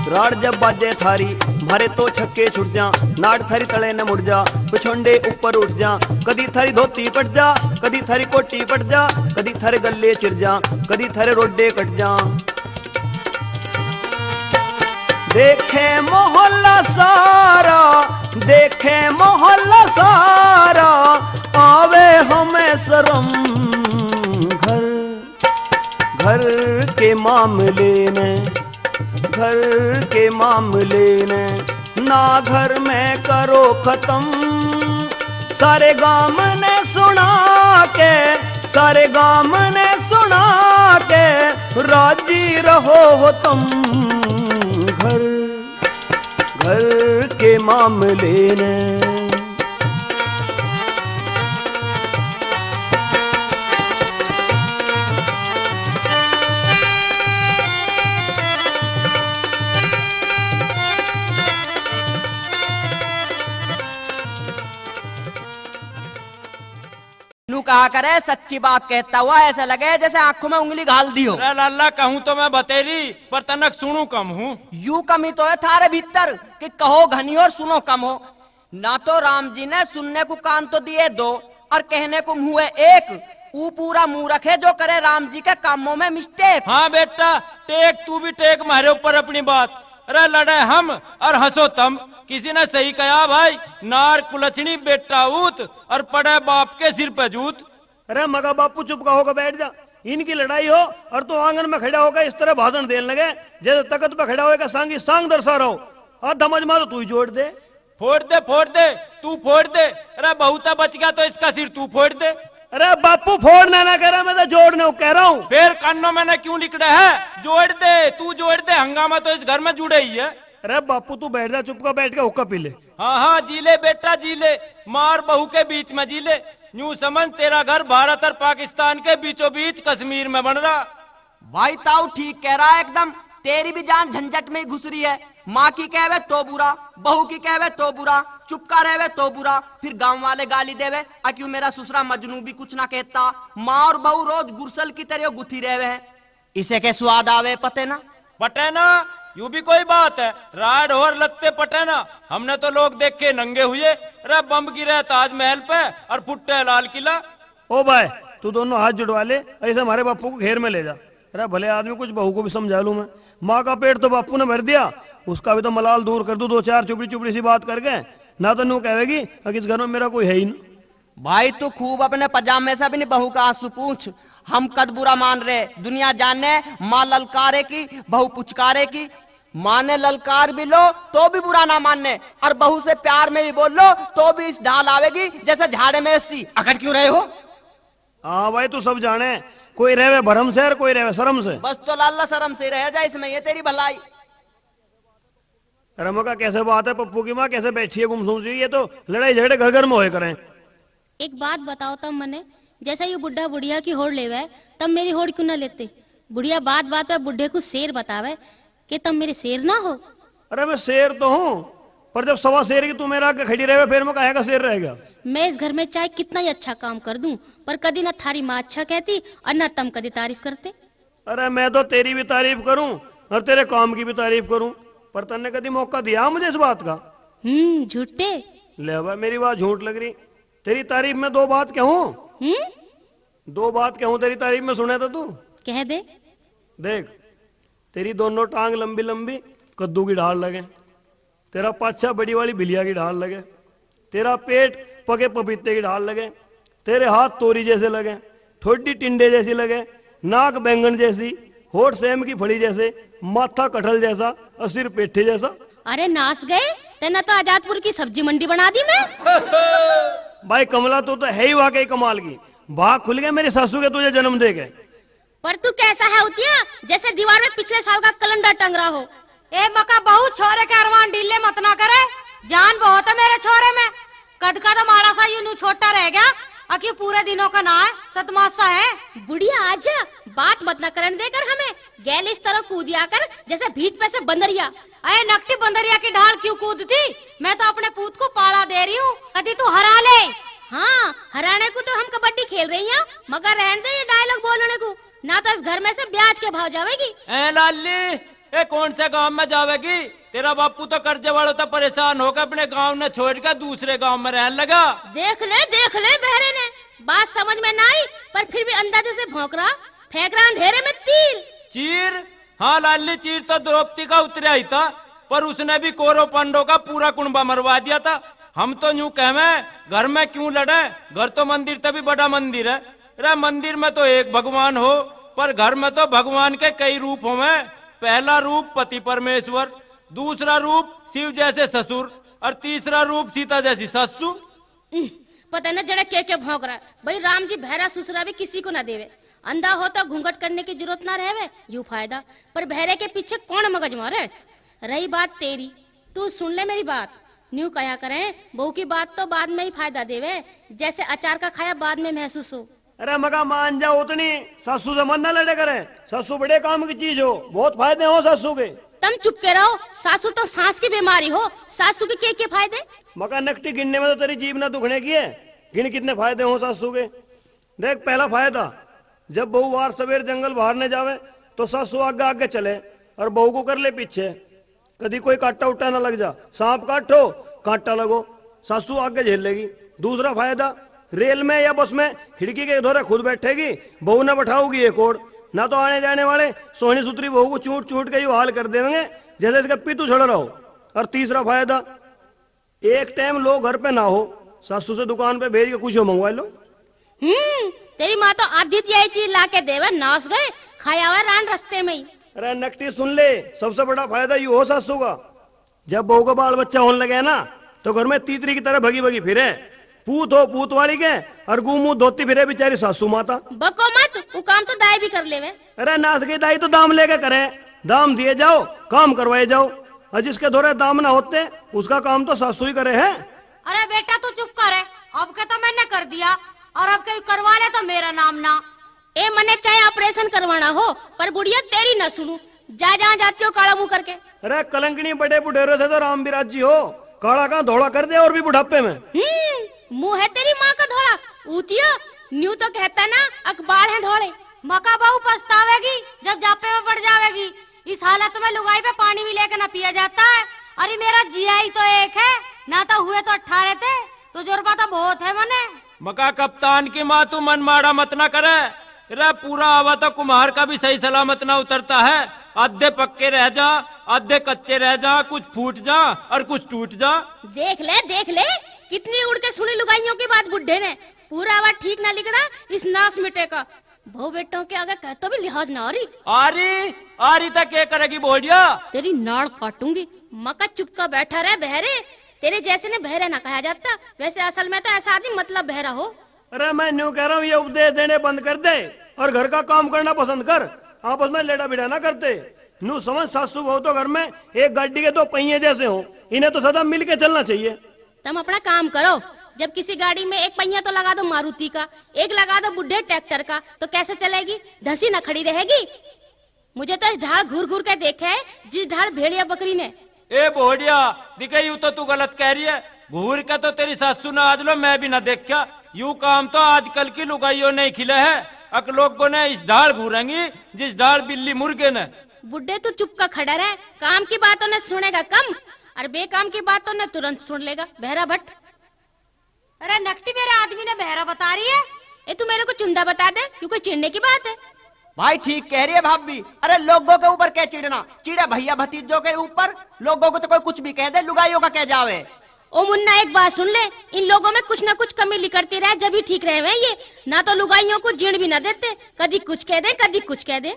राड़ जब बाजे थारी, म्हारे तो छक्के छुट जा, नाड़ थारी तले न मुड़ जा, पिछोंडे ऊपर उठ जा, कदी थारी धोती पट जा, कदी थारी कोटी पट जा, कदी थारे गले चिर जा, कदी थारे रोडे कट जा। देखे मोहल्ला सारा, देखे मोहल्ला सारा, आवे हमें शर्म। घर, घर के मामले ने, घर के मामले ने, ना घर में करो खत्म। सारे गाम ने सुना के, सारे गाम ने सुना के, राजी रहो हो तुम। घर, घर के मामले ने। नू कहा करे, सच्ची बात कहता हुआ ऐसा लगे जैसे आंखों में उंगली घाल दी हो। अरे लाला, कहूं तो मैं बतेरी, पर तनक सुनू कम हूँ। यू कमी तो है थारे भीतर कि कहो घनी और सुनो कम हो। ना तो राम जी ने सुनने को कान तो दिए दो और कहने को मुंह है एक। ऊ पूरा मूर्ख है जो करे राम जी के कामों में मिस्टेक। हाँ बेटा, टेक तू भी टेक मारे ऊपर अपनी बात। अरे लड़े हम और हंसो तम। किसी ने सही कहा भाई, नार कुलछनी बेटा ऊत और पड़े बाप के सिर पे जूत। अरे मगा बापू, चुप का होकर बैठ जा। इनकी लड़ाई हो और तू आंगन में खड़ा होकर इस तरह भाषण देने लगे जैसे तख्त पे खड़ा होकर सांगी सांग दरसा रहो। आधा मजमा तो तू ही जोड़ दे। फोड़ दे, फोड़ दे, तू फोड़ दे। अरे बहू तो बच गया तो इसका सिर तू फोड़ दे। अरे बापू, फोड़ना ना कह रहा, मैं तो जोड़ने को कह रहा हूँ। फिर कानों में ना क्यों लिकड़ा है? जोड़ दे, तू जोड़ दे, हंगामा तो इस घर में जुड़े ही है। अरे बापू, तू बैठ जा, चुप का बैठ के हुक्का पी ले। हाँ हाँ, जी ले बेटा जी ले, मार बहू के बीच में जी ले। न्यू समझ, तेरा घर भारत और पाकिस्तान के बीचों बीच कश्मीर में बन रहा। भाई ताऊ ठीक कह रहा है एकदम। तेरी भी जान झंझट में ही घुस रही है। माँ की कहवे तो बुरा, बहू की कहवे तो बुरा, चुपका रहवे तो बुरा, फिर गांव वाले गाली देवे। आ क्यों मेरा सुसरा मजनू भी कुछ ना कहता। माँ और बहू रोज गुरसल की तरह गुथी रहवे हैं। इसे के स्वाद आवे पते ना। पटे ना, यू भी कोई बात है? राड और लत्ते पटे ना। हमने तो लोग देखे नंगे हुए, रे बम गिरे ताजमहल पे और फुटे लाल किला। ओ भाई, तू दोनों हाथ जुड़वा ले, ऐसे हमारे बापू को घेर में ले जा। अरे भले आदमी, कुछ बहू को भी समझा लूं मैं। माँ का पेट तो बापू ने भर दिया, उसका भी तो मलाल दूर कर दूं दो चार चुपड़ी चुपड़ी सी बात करके। ना तो नू कहेगी कि इस घर में मेरा कोई है ही ना। भाई तू खूब अपने पजामे से अपनी बहू का आंसू पूछ। हम कद बुरा मान रहे, दुनिया जाने। माँ ललकारे की, बहू पुचकारे की। माँ ने ललकार भी लो तो भी बुरा ना मानने, और बहू से प्यार में भी बोल लो तो भी इस ढाल आवेगी जैसे झाड़े में रस्सी। अकड़ क्यों रहे हो? हाँ भाई, तू सब जाने, कोई रहवे भरम से और कोई रहवे शर्म से। बस तो लाला शर्म से रह जा, इसमें ये तेरी भलाई। अरे मौका कैसे बात है, पप्पू की माँ कैसे बैठी है गुमसुम सी, ये तो लड़ाई झगड़े घर घर में होए करें। एक बात बताओ तम मने, जैसा यू बुढ़ा बुढ़िया की होड़ लेवे, तब मेरी होड़ क्यों ना लेते? बुढ़िया बात बात पे बुढ़े को शेर बतावे कि तम मेरे शेर ना हो। अरे मैं शेर तो हूँ, पर जब सवा शेर की तू मेरे आगे खड़ी रहे, फिर मैं काहे का शेर रह गया? मैं इस घर में चाहे कितना ही अच्छा काम कर दूं, पर कदी ना थारी माँ अच्छा कहती और ना तम कदी तारीफ करते। अरे मैं तो तेरी भी तारीफ करूं और तेरे काम की भी तारीफ करूं, पर तन्ने कदी मौका दिया मुझे इस बात का? हम्म, झूठे। ले बा, मेरी बात झूठ लग रही। तेरी तारीफ में दो बात कहूं? हम्म? दो बात कहूं तेरी तारीफ में, सुने तो तू। कह दे। देख, तेरी दोनों टांग लंबी लंबी कद्दू की ढाल लगे, तेरा पाछा बड़ी वाली बिलिया की ढाल लगे, तेरा पेट पके पपीते की ढाल लगे, तेरे हाथ तोरी जैसे लगे, ठोडी टिंडे जैसी लगे, नाक बैंगन जैसी, होठ सेम की फली जैसे, माथा कटहल जैसा और सिर पेठे जैसा। अरे नास गए, तन्ने तो आजादपुर की सब्जी मंडी बना दी मैं। भाई कमला, तू तो है ही वाकई कमाल की। भाग खुल गए मेरी सासू के तुझे जन्म दे के। पर तू कैसा है उतिया, जैसे दीवार में पिछले साल का कैलेंडर टंग रहा हो। ए मका बहू, छोरे के अरमान ढीले मत ना करे, जान बहुत है मेरे छोरे में। कद का तो माड़ा सा यूं छोटा रह गया, अक यूं पूरे दिनों का ना है, सतमासा है। बुढ़िया आजा, बात मत ना करन देकर हमें, गैल इस तरह कूदिया कर जैसे भीत पे से बंदरिया। अरे नकटी बंदरिया की ढाल क्यों कूदती? मैं तो अपने पूत को पाला दे रही हूँ, कदी तू हरा ले। हाँ, हराने को तो हम कबड्डी खेल रही हैं, मगर रहन दे ये डायलॉग बोलने को, ना तो इस घर में से ब्याज के भाव जावेगी। ए लाली, ए कौन से गांव में जावेगी? तेरा बापू तो कर्जे वालों तो परेशान होकर अपने गांव ने छोड़ के दूसरे गांव में रहने लगा। देख ले, देख ले, बहरे ने बात समझ में ना आई, पर फिर भी अंदाजे से भौंक रहा, फेंक रहा अंधेरे में तीर। चीर? हाँ लाली, चीर तो द्रौपदी का उतरा ही था, पर उसने भी कौरव पांडव का पूरा कुणबा मरवा दिया था। हम तो यूं कहवे, घर में क्यों लड़े, घर तो मंदिर तभी बड़ा मंदिर है। रे मंदिर में तो एक भगवान हो, पर घर में तो भगवान के कई रूप होवे। पहला रूप पति परमेश्वर, दूसरा रूप शिव जैसे ससुर और तीसरा रूप सीता जैसी सासू। उह, पता न जड़े के के भौंक रहा है। भाई राम जी बहरा सुसरा भी किसी को ना देवे। अंधा हो तो घूंघट करने की जरूरत ना रहवे, यू फायदा। पर बहरे के पीछे कौन मगज मारे? रही बात तेरी, तू सुन ले मेरी बात। न्यू कहा करें, बहू की बात तो बाद में ही फायदा देवे, जैसे अचार का खाया बाद में महसूस हो। अरे मगा मान जा उतनी, सासू से मत ना लड़े करे। सासू बड़े काम की चीज हो, बहुत फायदे हो सासू के। तम चुप के रहो, सासू तो सांस की बीमारी हो, सासू के के के फायदे? मगा नकटी गिनने में तो तेरी जीभ ना दुखने की है, गिन कितने फायदे हो सासू के। देख पहला फायदा, जब बहू वार सवेर जंगल बहारने जावे तो सासू आगे आगे चले और बहू को कर ले पीछे। कदी कोई कांटा उटा ना लग जा, सांप काटो कांटा लगो, सासू आगे झेल लेगी। दूसरा फायदा, रेल में या बस में खिड़की के धोरे खुद बैठेगी, बहू ने बैठाओगी एक ओर। ना तो आने जाने वाले सोहनी सुथरी बहू को चूट चूट के यू हाल कर देंगे जैसे इसका पीतू छड़ रहा हो। और तीसरा फायदा, एक टाइम लोग घर पे ना हो, सासू से दुकान पे भेज के कुछ मंगवा लो। हम्म, तेरी माँ तो आधी ती यही चीज ला के देवे, नाश गए, खाया हुआ रान रास्ते में ही। अरे नकटी सुन ले, सबसे बड़ा फायदा यू हो सासू का, जब बहू का बाल बच्चा होने लगे ना, तो घर में तीतरी की तरह भगी भगी फिरे। पूत हो पूत वाली के, और गू मुंह धोती फिरे बेचारी सासू माता। बको मत, वो काम तो दाई भी कर लेवे। अरे नाश गई, दाई तो दाम लेके करे, दाम दिए जाओ, काम करवाए जाओ। और जिसके धोरे दाम ना होते, उसका काम तो सासू ही करे है। अरे बेटा तू चुप कर, अब के तो मैंने कर दिया, और अब के करवा ले तो मेरा नाम ना। ए मने चाहे ऑपरेशन करवाना हो, पर बुढ़िया तेरी ना सुनू, जा जहाँ जाती हो काला मुंह करके। अरे कलंकनी, बड़े बुढ़ेरों से तो राम भी राजी हो, काला कहाँ धोला कर दे और भी बुढ़ापे में। हम्म, मुंह है तेरी माँ का धोला, ऊतियो, न्यू तो कहता ना अखबार है धोले। मका बहू पछतावेगी जब जापे में पड़ जावेगी। इस हालत में लुगाई पे पानी भी लेके ना पिया जाता है। अरे मेरा जिया ही तो एक है, ना तो हुए तो अठारह थे, तो जोरबा तो बहुत है मने। मका कप्तान की माँ, तू मन माड़ा मत ना करे। रे पूरा आवा तो कुम्हार का भी सही सलामत ना उतरता है। आधे पक्के रह जा, आधे कच्चे रह जा, कुछ फूट जा और कुछ टूट जा। देख ले, देख ले, कितनी उड़ के सुनी लुगाइयों की बात बुढ़े ने। पूरा आवा ठीक ना लिखना, इस नाश मिटे का। बहू बेटों के आगे कहतो भी लिहाज ना आ रही। आ रही, आ रही तो क्या करेगी बोलिया? तेरी नाड़ काटूंगी। मका चुपका बैठा रह बहरे, तेरे जैसे ने बहरा ना कहा जाता। वैसे असल में तो ऐसा आदमी मतलब बहरा हो। अरे मैं न्यू कह रहा हूँ, ये उपदेश देने बंद कर दे और घर का काम करना पसंद कर। आपस में लेड़ा बिड़ा ना करते। न्यू समझ, सासू बहू तो घर में एक गाड़ी के दो पहिए जैसे हो, इन्हें तो सदा मिल के चलना चाहिए। तुम अपना काम करो, जब किसी गाड़ी में एक पहिया तो लगा दो मारुति का, एक लगा दो बुढ़े ट्रैक्टर का, तो कैसे चलेगी? धसी न खड़ी रहेगी। मुझे तो इस ढाल घूर घूर के देखा है, जिस ढाल भेड़िया बकरी ने। ए भोड़िया, दिखे यू तो तू गलत कह रही है। घूर के तो तेरी सासू ने आज लो मैं भी ना देखा। यू काम तो आजकल की लुगाइयों ने ही खिले है। अक लोगों ने इस ढाल घूरेंगी जिस ढाल बिल्ली मुर्गे ने। बुड्ढे तू चुप का खड़ा रह, काम की बातों ने सुनेगा कम और बेकाम की बातों ने तुरंत सुन लेगा। बहरा भट्ट। अरे नकटी, मेरे आदमी ने बहरा बता रही है। ए, तू मेरे को चुंदा बता दे, क्यों कोई चिढ़ने की बात है? भाई ठीक कह रही है भाभी। अरे लोगों के ऊपर क्या चिढ़ना, चिढ़े भैया भतीजों के ऊपर। लोगों को तो कोई कुछ भी कह दे, लुगाइयों का क्या जावे। ओ मुन्ना, एक बात सुन ले, इन लोगों में कुछ ना कुछ कमी निकलती रहे, जब ही ठीक रहे हुए ये। ना तो लुगाइयों को जीण भी ना देते, कदी कुछ कह दे, कदी कुछ कह दे।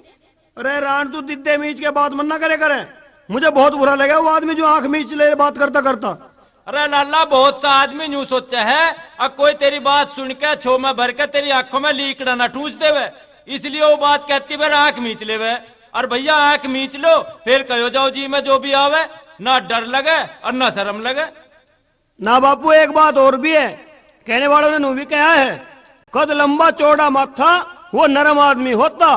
अरे रांड, तू दिद्दे मीच के बात मत ना करे करे, मुझे बहुत बुरा लगा वो आदमी जो आंख मीच ले बात करता करता। अरे लाला, बहुत सा आदमी न्यू सोचे है, अब कोई तेरी बात सुन के छो में भर के तेरी आंखों में लीकड़ा ना ठूस देवे, इसलिए वो बात कहती फिर आंख मीच लेवे। और भैया, आंख मीच लो, फिर कहो जाओ जी में जो भी आवे, ना डर लगे और ना शर्म लगे। ना बापू, एक बात और भी है, कहने वालों ने नू भी कहा है, कद लंबा चौड़ा माथा वो नरम आदमी होता,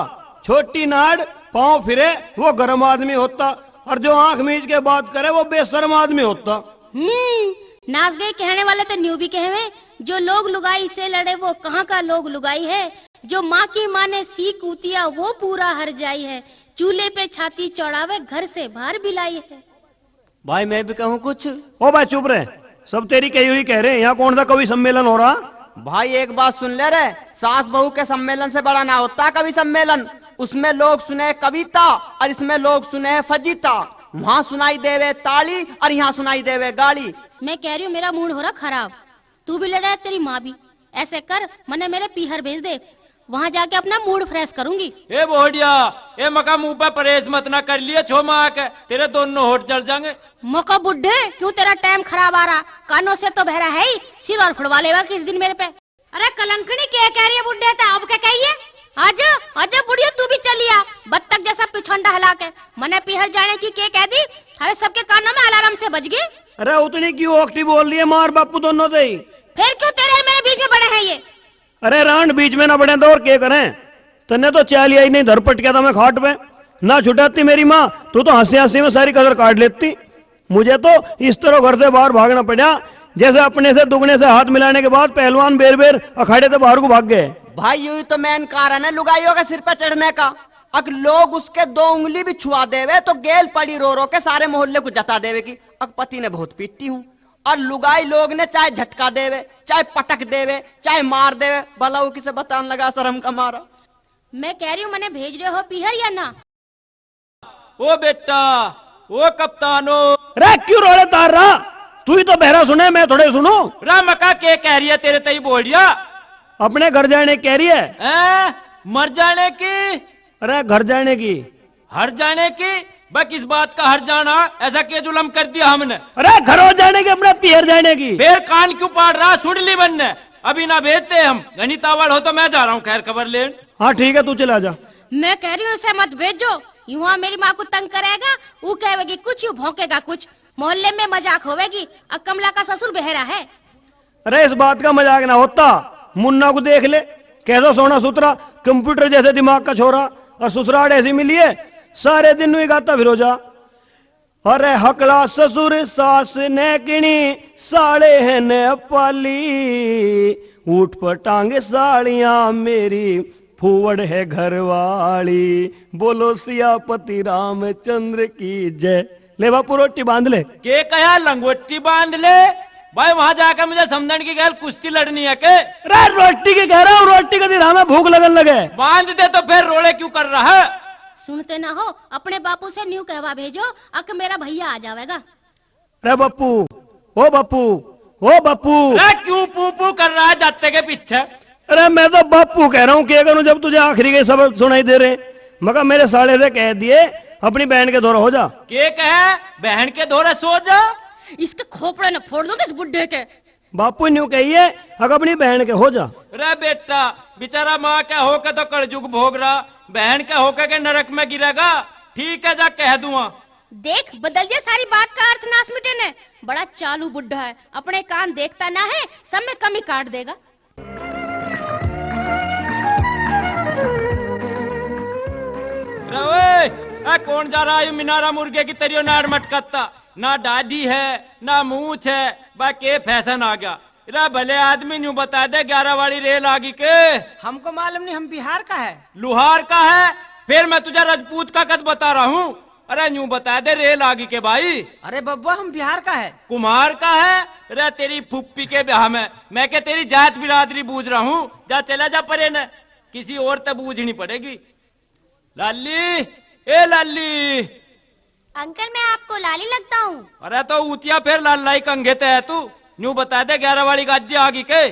छोटी नाड़ पाँव फिरे वो गरम आदमी होता, और जो आंख मीच के बात करे वो बेशर्म आदमी होता। हम्म, नाच गए कहने वाले तो न्यू भी कहवे, जो लोग लुगाई से लड़े वो कहाँ का लोग लुगाई है, जो माँ की माँ ने सीख उतिया वो पूरा हर जाई है, चूल्हे पे छाती चौड़ावे घर से बाहर भी लाई है। भाई, मैं भी कहूँ कुछ? ओ भाई, चुप रहे, सब तेरी कही हुई कह रहे हैं। यहाँ कौन सा कवि सम्मेलन हो रहा? भाई, एक बात सुन ले रे, सास बहू के सम्मेलन से बड़ा ना होता कवि सम्मेलन। उसमें लोग सुने कविता और इसमें लोग सुने फजीता। वहां सुनाई देवे ताली और यहाँ सुनाई देवे गाली। मैं कह रही हूँ, मेरा मूड हो रहा खराब, तू भी लड़ा है, तेरी माँ भी। ऐसे कर, मने मेरे पीहर भेज दे, वहां जाके अपना मूड फ्रेश करूंगी। ए बोहड़िया, ए मका मुंह पे परेस मत ना कर लिए, छो माँ के तेरे दोनों होठ जल जाएंगे। मका बुड्ढे, क्यों तेरा टाइम खराब आ रहा? कानों से तो बहरा है ही, सिर और फुड़वा लेगा किस दिन मेरे पे। अरे कलंकनी, के कह रही है बुड्ढे? तो अब क्या कहिए? आज, आज बुढ़िया, तू भी चली आ, बत्तख जैसा पिछंडा हिला के। मने पीहर जाने की के कह दी? अरे सबके कानों में अलार्म से बज गई। अरे उतनी क्यों ओकटी बोल रही है माँ और बापू दोनों से ही? फिर क्यों तेरे मेरे बीच में बड़े हैं ये? अरे रांड, बीच में ना बड़े तो और के करें? तन्ने तो चाल आई नहीं, धर पटका था मैं खाट पे, ना छुटाती मेरी माँ, तू तो हंसी हंसी में सारी कसर काट लेती। मुझे तो इस तरह घर से बाहर भागना पड़ा, जैसे अपने से दुगने से हाथ मिलाने के बाद पहलवान बेर बेर अखाड़े से बाहर को भाग गए। भाई, यही तो मेन कारण है लुगाइयों के सिर पे चढ़ने का। अक लोग उसके दो उंगली भी छुआ देवे तो गेल पड़ी रो रो के सारे मोहल्ले को जता देवे कि अक पति ने बहुत पीटी हूँ। और लुगाई लोग ने चाहे झटका देवे, चाहे पटक देवे, चाहे मार देवे, भला वो किसे बतान लगा शर्म का मारा। मैं कह रही हूँ, मने भेज रहे हो पीहर या ना? ओ बेटा, ओ कप्तानो। रे क्यों रोले तार रहा? तू ही तो बहरा सुने, मैं थोड़े सुनूं। रे मका के कह रही है तेरे तई बोहड़िया? अपने घर जाने कह रही है। हैं? मर जाने की? अरे घर जाने की। हर जाने की? बे किस बात का हर जाना? ऐसा के जुलम कर दिया हमने? अरे घरों जाने की, अपने पीहर जाने की। फिर कान क्यों पाड़ रहा? सुन ली मन्ने। अभी ना भेजते हम, घनी तावड़ हो तो मैं जा रहा हूँ खैर खबर लेन। हाँ ठीक है, तू चला जा। मैं कह रही हूँ उसे मत भेजो, यूं मेरी माँ को तंग करेगा, वो कहेगी कुछ, यूं भौंकेगा कुछ, मोहल्ले में मजाक होवेगी। और कमला का ससुर बहरा है। अरे इस बात का मजाक ना होता, मुन्ना को देख ले, कैसा सोना सुथरा, कंप्यूटर जैसे दिमाग का छोरा, और ससुराल ऐसी मिली है, सारे दिन नुई गाता फिरो जा। अरे हकला ससुर सास ने किणी, साले हैं नेपाली, ऊट पटांग सालियां मेरी, फूवड़ है घरवाली। बोलो सियापति रामचंद्र की जय। ले बापू रोटी बांध ले। के कहा लंगोटी बांध ले? भाई वहां जाकर मुझे समझण की गैल कुश्ती लड़नी है के? अरे रोटी की कह रहा हूँ, रोटी कदी राह में भूख लगन लगे। बांध दे तो फिर रोले क्यों कर रहा है? सुनते ना हो, अपने बापू से न्यू कहवा भेजो, अक मेरा भैया आ जावेगा। अरे बापू, ओ बापू, ओ बापू। अरे क्यों पू पू कर रहा है जाते के पीछे? अरे मैं तो बापू कह रहा हूँ, क्या करूँ जब तुझे आखिरी के सबक सुनाई दे रहे। मगर मेरे साले से कह दिए, अपनी बहन के धोरा हो जा। के कहे, बहन के धोरा सो जा? इसके खोपड़े न फोड़ दूंगा इस बुड्ढे के। बापू न्यू कहिए, अगर अपनी बहन के हो जा। रे बेटा, बेचारा माँ के होके तो कलजुग भोग रहा, बहन के होके के नरक में गिरेगा। ठीक है, जा कह दूंगा। देख, बदल दिया सारी बात का अर्थ नाश मिटे ने। बड़ा चालू बुड्ढा है, अपने कान देखता ना है, सब में कमी काट देगा। रे ओए, ए कौन जा रहा है मिनारा मुर्गे की तरियो नाड़ मटकाता? ना दाढ़ी है, ना मूछ है, बा के फैशन आ गया। रे भले आदमी, न्यू बता दे, ग्यारह वाली रेल आ गई के? हमको मालूम नहीं, हम बिहार का है। लुहार का है? फिर मैं तुझे रजपूत का कद बता रहा हूँ। अरे न्यू बता दे, रेल आ गई के भाई? अरे बब्बा, हम बिहार का है। कुम्हार का है? रे तेरी फुप्पी के ब्याह में मैं के तेरी जात बिरादरी बूझ रहा हूँ। जा चला जा परे न, किसी और ते बूझनी पड़ेगी। लाली, ए लाली। अंकल, मैं आपको लाली लगता हूँ? अरे तो ऊतिया फिर लाला ही कंघे ते है तू। न्यू बता दे, ग्यारह वाली गाड़ी आ गई के?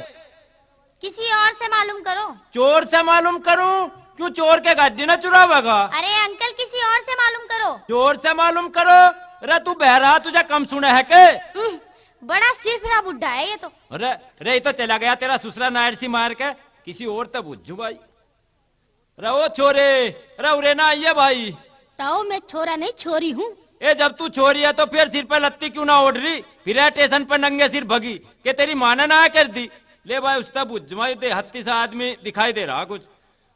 किसी और से मालूम करो। चोर से मालूम करूं? क्यों, चोर के गाड़ी ना चुरावेगा? अरे अंकल, किसी और से मालूम करो। चोर से मालूम करो? अरे तू बहरा, तुझे कम सुने है के? उह, बड़ा सिरफिरा बुढ़ा है ये तो। अरे, रे, ये तो चला गया तेरा ससुरा नायर सी मार के। किसी और तो बुझू भाई। अरे ओ छोरे, अरे उरे ना आइए भाई। ताऊ, मैं छोरा नहीं, छोरी हूँ। ए, जब तू छोरी है तो फिर सिर पे लत्ती क्यों ना ओढ़ रही? फिर है स्टेशन पे नंगे सिर भगी, के तेरी माँ ने ना कर दी? ले भाई, उसका बुझ जमाई दे, हत्ती सा आदमी दिखाई दे रहा कुछ।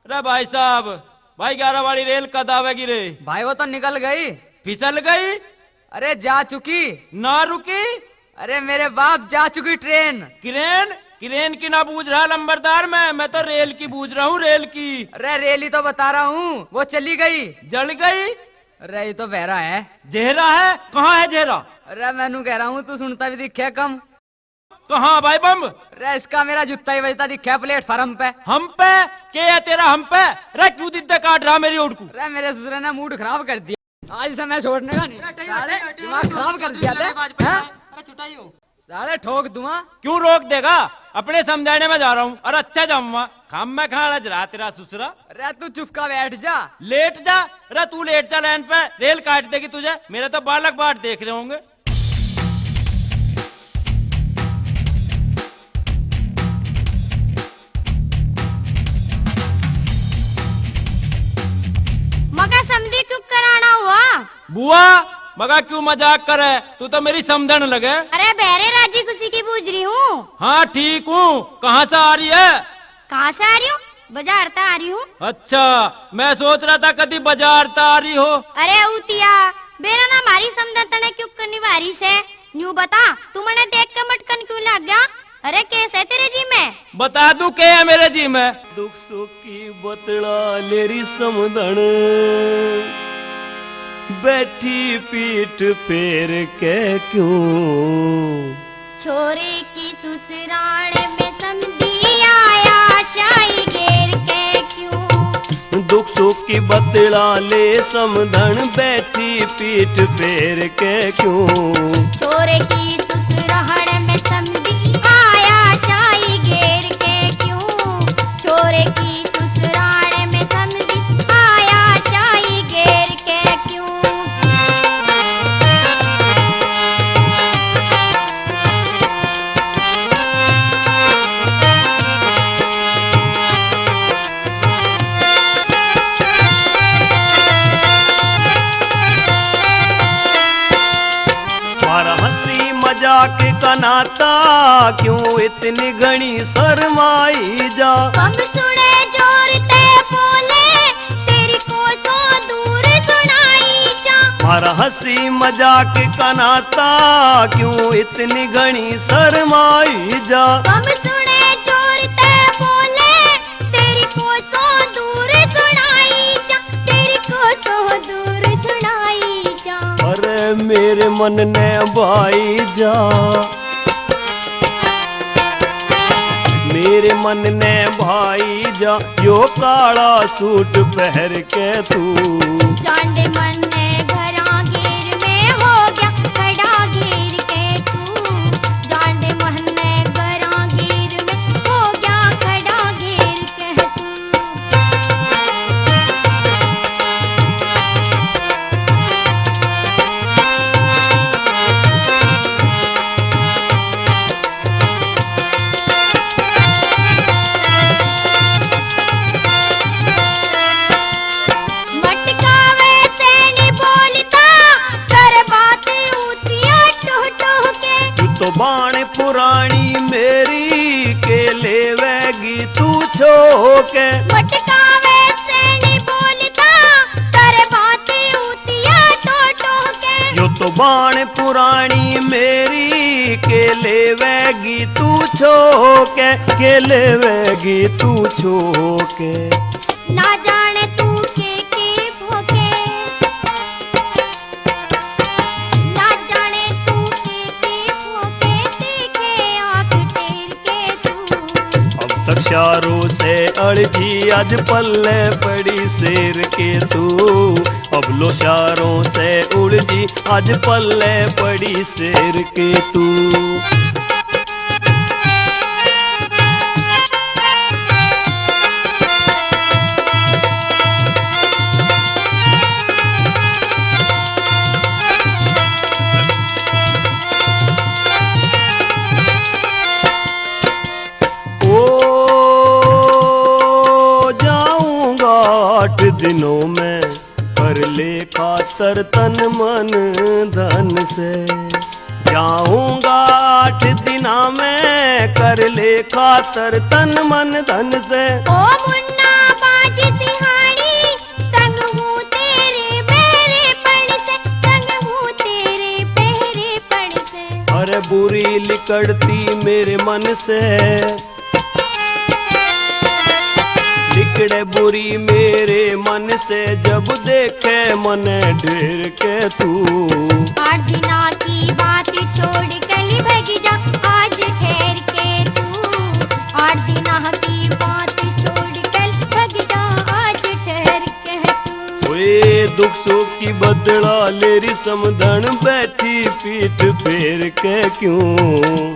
अरे भाई साहब, भाई ग्यारह वाली रेल कद आवेगी रे? भाई, वो तो निकल गई। फिसल गई? अरे, जा चुकी। ना रुकी? अरे मेरे बाप, जा चुकी ट्रेन। क्रेन? क्रेन की ना बूझ रहा लंबरदार मैं, मैं तो रेल की बूझ रहा हूँ, रेल की। अरे रेल ही तो बता रहा हूँ, वो चली गई। जल गई? अरे ये तो बहरा है। जेहरा है? कहाँ है जेहरा? अरे मैं नू कह रहा हूँ, तू सुनता भी दिखे कम। कहाँ भाई बम? अरे इसका मेरा जूता ही बजता दिखे प्लेटफार्म पे। हम पे? के है तेरा हम पे? अरे क्यों दिद्दे काट रहा मेरी ओड़ को? अरे मेरे ससुरे ने मूड खराब कर दिया। आज से मैं छोड़ने का नहीं। अरे, ठहरो, साले, ठहरो, ठहरो, दिमाग ठहरो, खराब कर दिया तै। बाज पड़ हैं? अरे, छुटाइयो। साले, ठोक दूंगा। क्यों रोक देगा? अपने समझाने में जा रहा हूँ। अरे, अच्छा जाऊंगा। काम में कहाँ आज रात, रात सुसरा। अरे, तू चुपका बैठ जा। लेट जा। अरे, तू लेट जा लाइन पे, रेल काट देगी तुझे। मेरे तो बालक बाट देख रहे होंगे। मका समधी क्यों कराना हुआ? बुआ, मका क्यों मजाक करे? तू तो मेरी समधन लगे। अरे बहरे राजी खुशी की बूझ रही हूँ। हाँ ठीक हूँ, कहाँ से आ रही है? कहाँ से आ रही हूँ? बाजार तक आ रही हूँ। अच्छा, मैं सोच रहा था कदी बाजार तक आ रही हो। अरे ऊतिया, बेरा ना मारी समधन तने क्यों करनी भारी से? न्यू बता, तू मने देख के मटकन क्यों लग गया? अरे, केस है तेरे जी में? बता दूं के है मेरे जी में? दुख सुख की बतला ले री समधन, बैठी पीठ फेर के क्यों? छोरे की ससुराल में समधी आया शाही घेर के क्यों? दुख सुख की बतला ले समधन, बैठी पीठ फेर के क्यों? छोरे की ससुराल में समधी आया शाही घेर के क्यों? छोरे की ससुराल में समधी आया शाही घेर के क्यों? पर हंसी मजाक का नाता क्यों इतनी घणी शर्माई जा? कम सुने जोर ते बोले, तेरी कोसों दूर सुनाई जा। पर हंसी मजाक का नाता क्यों इतनी घणी शर्माई जा? कम सुने जोर ते बोले, तेरी कोसों दूर सुनाई जा, तेरी कोसों दूर सुनाई जा। अरे मेरे मन ने भाई जा, मेरे मन ने भाई जा, यो काला सूट पहर के तू। जांडे मन ने घरा घेर में हो गया खड़ा घेर के तू। जांडे मन ने घरा घेर में हो गया खड़ा घेर के तू। मटकावे से नहीं बोलता, कर बात ऊतिया टोह टोह के। तू तो बाण पुरानी मेरी के लेवेगी तू छो के। मटकावे से नहीं बोलता, कर बात ऊतिया टोह टोह के। यो तो बाण पुरानी मेरी के लेवेगी तू छो के, के लेवेगी तू छो के। ना जाने तू के के भोगे, ना जाने तू के के भोगे, देखे आंख टेर के तू। अब तक शारों से अड़जी आज पल्ले पड़ी शेर के तू, अबलो शारों से उड़जी आज पल्ले पड़ी शेर के तू। ओ जाऊंगा आठ दिनों में, कर ले खातर तन मन धन से। जाऊंगा आठ दिना में, कर ले खातर तन मन धन से। ओ मुन्ना बाजी सिहानी, तंग हूँ तेरे बहरेपन से, तंग हूँ तेरे बहरेपन से। अरे बुरी लिकड़ती मेरे मन से, लिकड़े बुरी मेरे मन से, जब देखे मने ढेर के तू। आठ दिना की बात छोड़ कल भग जा आज ठहर के तू, आठ दिना की बात छोड़ कल भग जा आज ठहर के तू। ओए दुख सुख की बदला ले री समधन, बैठी पीठ फेर के क्यों।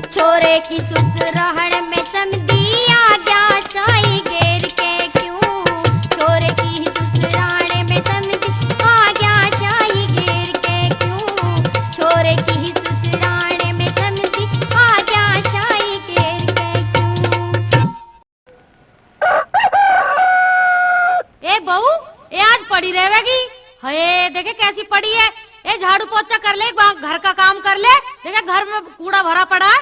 छोरे की सुसराहण में समधी आ गया शाही घेर के क्यों। छोरे की सुसराहण में समधी आ गया शाही घेर के क्यों। छोरे की सुसराहण में समधी आ गया शाही घेर के क्यों। ए बहू, ए आज पड़ी रहेगी? हये, देखे कैसी पड़ी है। ए झाड़ू पोछा कर ले, गा-, घर का काम कर ले। देखे घर में कूड़ा भरा पड़ा है।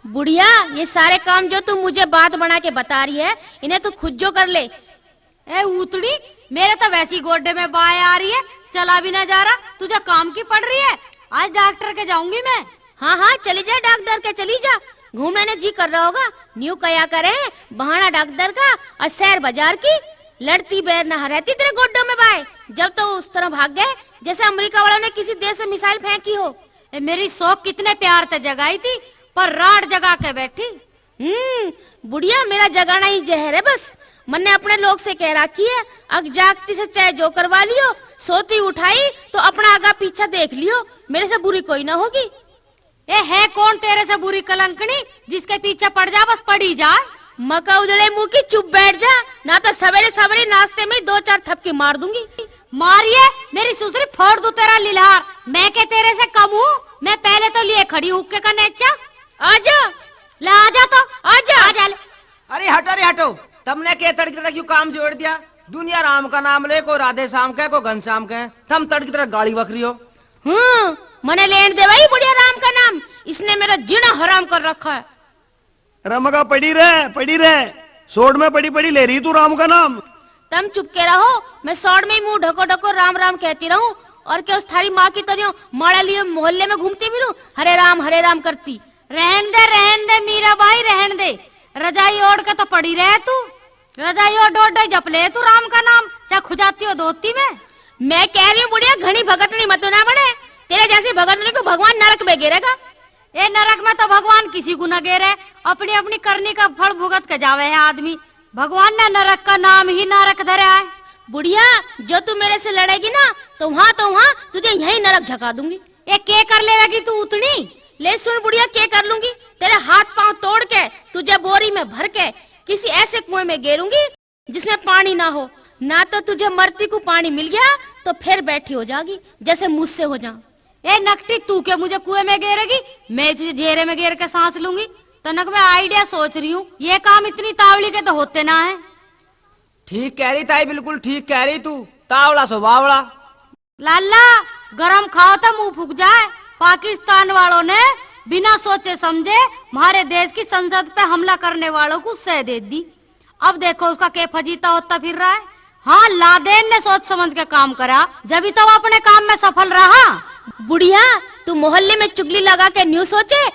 बुढ़िया, ये सारे काम जो तू मुझे बात बना के बता रही है, इन्हें तू खुद जो कर ले। ए उतड़ी, मेरे तो वैसी गोडे में बाय आ रही है, चला भी ना जा रहा, तुझे काम की पड़ रही है। आज डॉक्टर के जाऊंगी मैं। हाँ, हाँ, चली जा डॉक्टर के, चली जा। घूमने ने जी कर रहा होगा, न्यू कया करे, बहाना डॉक्टर का और शहर बाजार की। लड़ती बैर ना रहती तेरे गोड्डों में बाय, जब तो उस तरह भाग गए जैसे अमेरिका वालों ने किसी देश में मिसाइल फेंकी हो। ए, मेरी शौक कितने प्यार ते जगाई थी, पर राड जगा के बैठी। हम्म, बुढ़िया, मेरा जगाना ही जहर है बस। मन्ने अपने लोग से कह रखी है, अक जागती से चाहे जो करवा लियो, सोती उठाई तो अपना आगा पीछा देख लियो, मेरे से बुरी कोई ना होगी। ए, है कौन तेरे से बुरी कलंकनी, जिसके पीछे पड़ जा, बस पड़ी जा। मका उजड़े मुंह की, चुप बैठ जा, ना तो सवेरे सवेरे नाश्ते में दो चार थपकी मार दूंगी। मारिए, मेरी सुसरी फोड़ दूं तेरा लिलार। मैं के तेरे से कम हूँ? मैं पहले तो लिए खड़ी हुक्के का नेचा। आजा। ले आजा तो। आजा। आजा ले। अरे हटो, अरे हटो, तमने के तड़की तरह क्यों काम जोड़ दिया? दुनिया राम का नाम ले, को राधे श्याम के, को घनश्याम के, तम तड़की तरह गाली बक रही हो। हम्म, मने लेन दे भाई बुढ़िया राम का नाम, इसने मेरा जीना हराम कर रखा है। रमगा पड़ी रह, पड़ी रह, सोड में पड़ी पड़ी ले रही तू राम का नाम। तम चुप के रहो, मैं सोड में ही मुंह ढको ढको राम राम कहती रहूं, और क्या उस थारी माँ की तरह माला लिए मोहल्ले में घूमती फिरूं, हरे राम हरे राम करती। रहन दे, रहन दे मीरा बाई, रहन दे। रजाई ओढ़ के तो पड़ी रहे तू। रजाई ओढ़ ओढ़ ही जप ले तू राम का नाम, चाहे खुजाती हो धोती में। मैं कह रही हूँ बुढ़िया, घणी भगतनी मत ना बने। तेरे जैसी भगतनी को भगवान नरक में गिरेगा। ए नरक में तो भगवान किसी को न गेरे, अपनी अपनी करनी का फल भुगत के जावे है आदमी। भगवान ने नरक का नाम ही नरक धरा है। बुढ़िया, जो तू मेरे से लड़ेगी ना, तो वहां तो वहां तुझे यहीं नरक झका दूंगी। ए, के कर लेवेगी तू उतनी? ले सुन बुढ़िया, के कर लूंगी। तेरे हाथ पांव तोड़ के, तुझे बोरी में भर के किसी ऐसे कुएं में गेरूंगी जिसमें पानी ना हो। ना तो तुझे मरती को पानी मिल गया तो फिर बैठी हो जागी, जैसे मुझसे हो जा। ए नकटी, तू के मुझे कुएं में गेरेगी? मैं तुझे झेरे में गेर के सांस लूंगी। तनक मैं आइडिया सोच रही हूँ, ये काम इतनी तावली के तो होते ना है। ठीक कह रही ताई, बिल्कुल ठीक कह रही तू, तावला सो बावला। लाला, गरम खाओ तो मुंह फूक जाए। पाकिस्तान वालों ने बिना सोचे समझे हमारे देश की संसद पे हमला करने वालों को सह दे दी। अब देखो उसका के फजीता होता फिर रहा है। हाँ, लादेन ने सोच समझ के काम करा, जब ही तो वो अपने काम में सफल रहा। बुढ़िया, तू मोहल्ले में चुगली लगा के न्यू सोचे,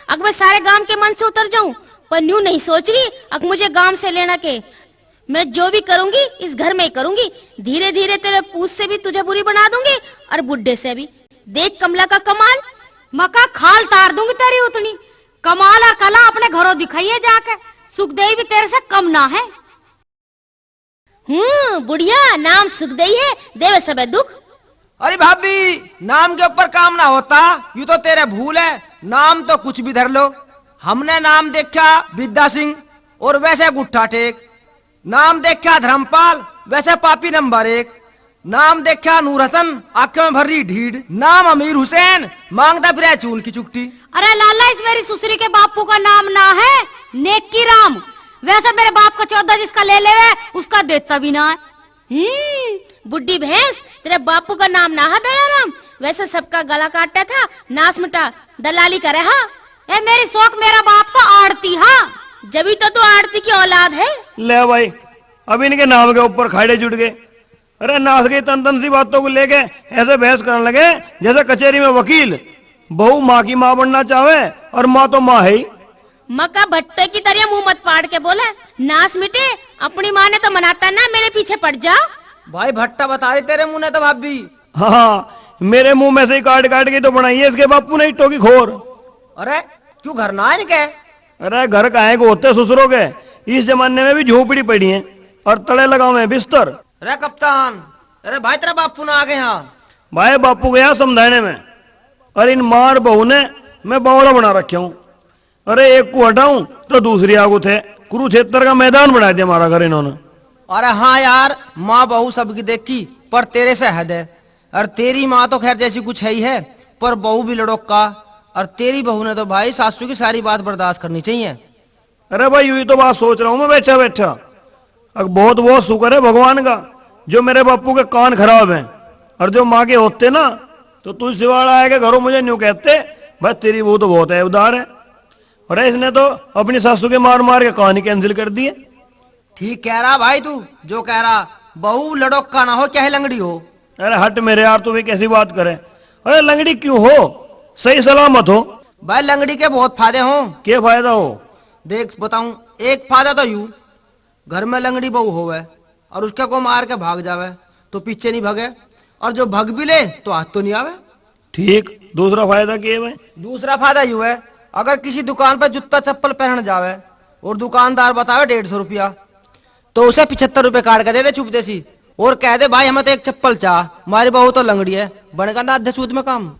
अक मैं सारे गांव के मन से उतर जाऊं, पर न्यू नहीं सोच रही, अक मुझे गांव से लेना के। मैं जो भी करूंगी, इस घर में ही करूंगी। धीरे-धीरे तेरे पूत से भी तुझे बुरी बना दूंगी और बुड्ढे से भी। देख कमला का कमाल। मका खाल तार दूंगी तेरी उतनी। कमाल और कला अपने घरों दिखाइए जाके। सुखदेई भी तेरे से कम ना है। हम्म, बुढ़िया, नाम सुखदेई है, देवे सबे दुख। अरे भाभी, नाम के ऊपर काम ना होता, यू तो तेरे भूल है। नाम तो कुछ भी धर लो। हमने नाम देखा विद्या सिंह और वैसे गुट्ठा टेक, नाम देखा धर्मपाल, वैसे पापी नंबर एक, नाम देखा नूर हसन, आंखों में भर रही ढीठ, नाम अमीर हुसैन, मांगता फिर चून की चुकटी। अरे लाला, इस मेरी सुसरी के बापू का नाम ना है नेकी राम, वैसे मेरे बाप का चौदह जिसका ले लेवे, उसका देता भी ना है। हम्म, बुड्ढी भैंस, तेरे बापू का नाम ना है दयाराम, वैसे सबका गला काटा था, नाश मिटा, दलाली करे। हाँ, ए मेरी शौक, मेरा बाप तो आड़ती, हाँ, जब ही तो तू आड़ती की औलाद है। ले भाई, अब इनके नाम के ऊपर खाड़े जुट गए। अरे नाश गई तन तन सी बातों को लेके ऐसे बहस करने लगे जैसे कचहरी में वकील। बहू माँ की माँ बनना चाहे और माँ तो माँ है ही। मका भट्टे की तरह मुंह मत पाड़ के बोले। नाश मिटे, अपनी माँ ने तो मनाता ना, मेरे पीछे पड़ जा। भाई भट्टा बता रही तेरे मुंह ने तो भाभी। हाँ, मेरे मुंह में से ही काट काट के तो बनाई है इसके बापू ने ईंटों की खोर। अरे क्यों घर ना है इनके? अरे घर का है को होते ससुरों के, इस जमाने में भी झोपड़ी पड़ी है और तले लगावे हैं बिस्तर। अरे कप्तान, अरे भाई तेरा बापू ना आ गए यहाँ। भाई बापू गया समझाने में, अरे इन मार बहू ने मैं बावला बना रखे हूँ। अरे एक को हटाऊं तो दूसरी आगू थे, कुरुक्षेत्र का मैदान बना दिया हमारा घर इन्होंने। अरे हाँ यार, माँ बहू सबकी देखी, पर तेरे से हद है। और तेरी माँ तो खैर जैसी कुछ है ही है, पर बहू भी लड़ोका। और तेरी बहू ने तो भाई सासू की सारी बात बर्दाश्त करनी चाहिए। अरे भाई, यही तो बात सोच रहा हूँ मैं बैठा बैठा। अब बहुत बहुत शुक्र है भगवान का, जो मेरे बापू के कान खराब हैं, और जो माँ के होते ना, तो तू सिवाड़ा आया के घरों मुझे न्यू कहते, भाई तेरी बहू तो बहुत ऐबदार है। और इसने तो अपनी सासू के मार मार के कान ही कैंसिल कर दिए। ठीक कह रहा भाई तू, जो कह रहा, बहू लड़ोका ना हो, चाहे लंगड़ी हो। अरे हट मेरे यार, तू भी कैसी बात करे? अरे लंगड़ी क्यों हो, सही सलामत हो। भाई लंगड़ी के बहुत फायदे हों। के फायदा हो? देख बताऊं, एक फायदा तो यू, घर में लंगड़ी बहू होवे और उसके को मार के भाग जावे तो पीछे नहीं भागे, और जो भाग भी ले तो हाथ तो नहीं आवे। ठीक, दूसरा फायदा के है भाई? दूसरा फायदा यू है, अगर किसी दुकान पर जूता चप्पल पहन जावे और दुकानदार बतावे डेढ़ सौ रुपया, तो उसे पचहत्तर रुपये काट के दे दे चुपते सी, और कह दे, भाई हमें तो एक चप्पल चाह, हमारी बहू तो लंगड़ी है, बन गया ना आधे सूद में काम।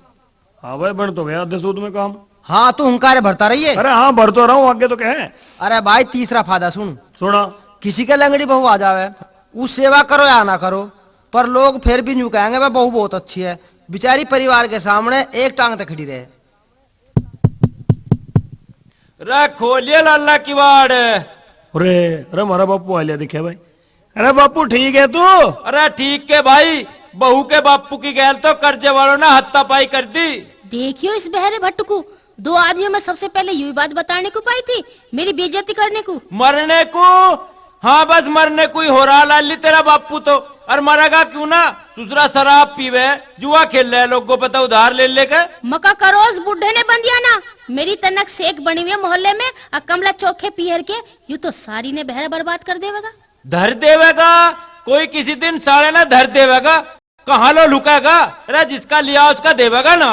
हाँ भाई, बन तो गया आधे सूद में काम। हाँ, तू हुंकारे भरता रहिए। अरे हाँ, भर तो रहा हूँ, आगे तो क्या है? अरे भाई, तीसरा फायदा सुन। सुना। किसी के लंगड़ी बहू आ जावे, उस सेवा करो या ना करो, पर लोग फिर भी न्यू कहेंगे, "वह बहू बहुत अच्छी है, बेचारी परिवार के सामने एक टांग तक खड़ी रहे।" रे खोलिए लाला किवाड़। अरे, अरे हमारा बापू आ लिया, दिखे भाई। अरे बापू, ठीक है तू? अरे ठीक है भाई, बहू के बापू की गैल तो कर्जे वालों ने हाथापाई कर दी। देखियो इस बहरे भट्ट को, दो आदमियों में सबसे पहले यही बात बताने को पाई थी, मेरी बेइज्जती करने को। मरने को? हाँ, बस मरने को ही हो रहा लाली तेरा बापू तो। और मरेगा क्यों ना? ससुरा शराब पीवे, जुआ खेले, लोगों पे तो उधार ले लेके। मका करो उस बूढ़े ने बंदिया ना, मेरी तनक सेक बनी हुई है मोहल्ले में, और कमला चोखे पीहर के, यू तो सारी ने बहरा बर्बाद कर देवेगा। धर देवेगा, कोई किसी दिन साले ने धर देवेगा। कहाँ लो लुकाएगा? अरे जिसका लिया उसका देवेगा ना।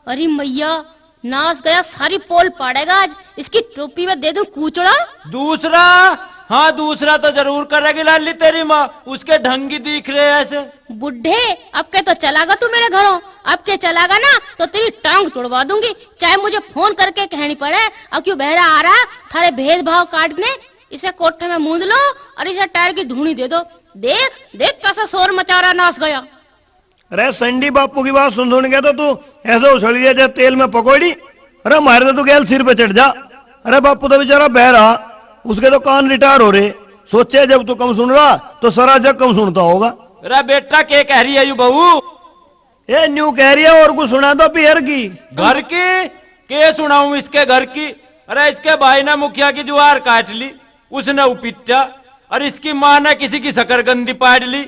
अरे मैया, नाश गया, सारी पोल पाड़ेगा आज। इसकी टोपी में दे दूं कूचड़ा। दूसरा? हाँ, दूसरा तो जरूर करेगी लाली तेरी माँ, उसके ढंगी दिख रहे ऐसे। बुढ़े, अब के तो चलागा तू मेरे घरों, अब के चलागा ना तो तेरी टांग तुड़वा दूंगी, चाहे मुझे फोन करके कहनी पड़े। अब क्यों बहरा आ रहा थारे भेदभाव काटने? इसे कोठे में मूंद लो और इसे टायर की धूनी दे दो। देख, देख कैसा शोर मचा रहा नाश गया। अरे संडी, बापू की बात सुन सुन के तो तू ऐसे उछल गया जैसे तेल में पकौड़ी। अरे मारे तो तू गैल सिर पे चढ़ जा। अरे बापू तो बेचारा बहरा, उसके तो कान रिटायर हो रहे। सोचे जब तू कम सुन रहा तो सारा जग कम सुनता होगा। अरे बेटा, के कह रही है यू बहू? ए न्यू कह रही है, और कुछ सुना दो पीहर की। घर की? के सुनाऊं इसके घर की? अरे इसके भाई ने मुखिया की जुआर काट ली, उसने उपिट्टा। और इसकी माँ ने किसी की शकरकंदी पाड़ ली,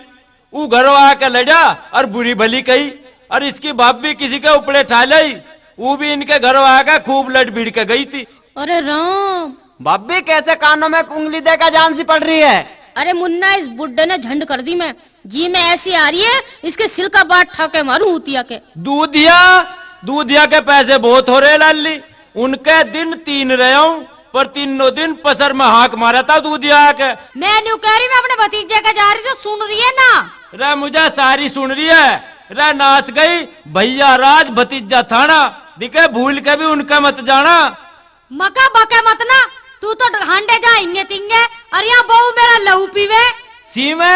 ऊ घरों आके लड़ा और बुरी भली कही। और इसकी भाभी किसी के उपड़े ठा लाई, ऊ भी इनके घरों आके खूब लड़ भिड़ के गई थी। अरे राम। भाभी, कैसे कानों में उंगली देकर जान सी पड़ रही है? अरे मुन्ना, इस बुड्ढे ने झंड कर दी मैं। जी मैं ऐसी आ रही है, इसके सिल का बात ठा के मारूं ऊतिया के। दूधिया, दूधिया के पैसे बहुत हो रहे लाली, उनके दिन तीन रहे हूं। पर तीनों दिन पसर में हाक मारा था दूध आके। मैं न्यू कह रही, मैं अपने भतीजे का जा रही, तो सुन रही है ना? रे मुझे सारी सुन रही है। रे नाच गई भैया राज भतीजा थाना, दिखे भूल के भी उनका मत जाना। मका बके मत ना, तू तो हांडे जा हिंगे तिंगे, और यहाँ बहू मेरा लहू पीवे। सीमे,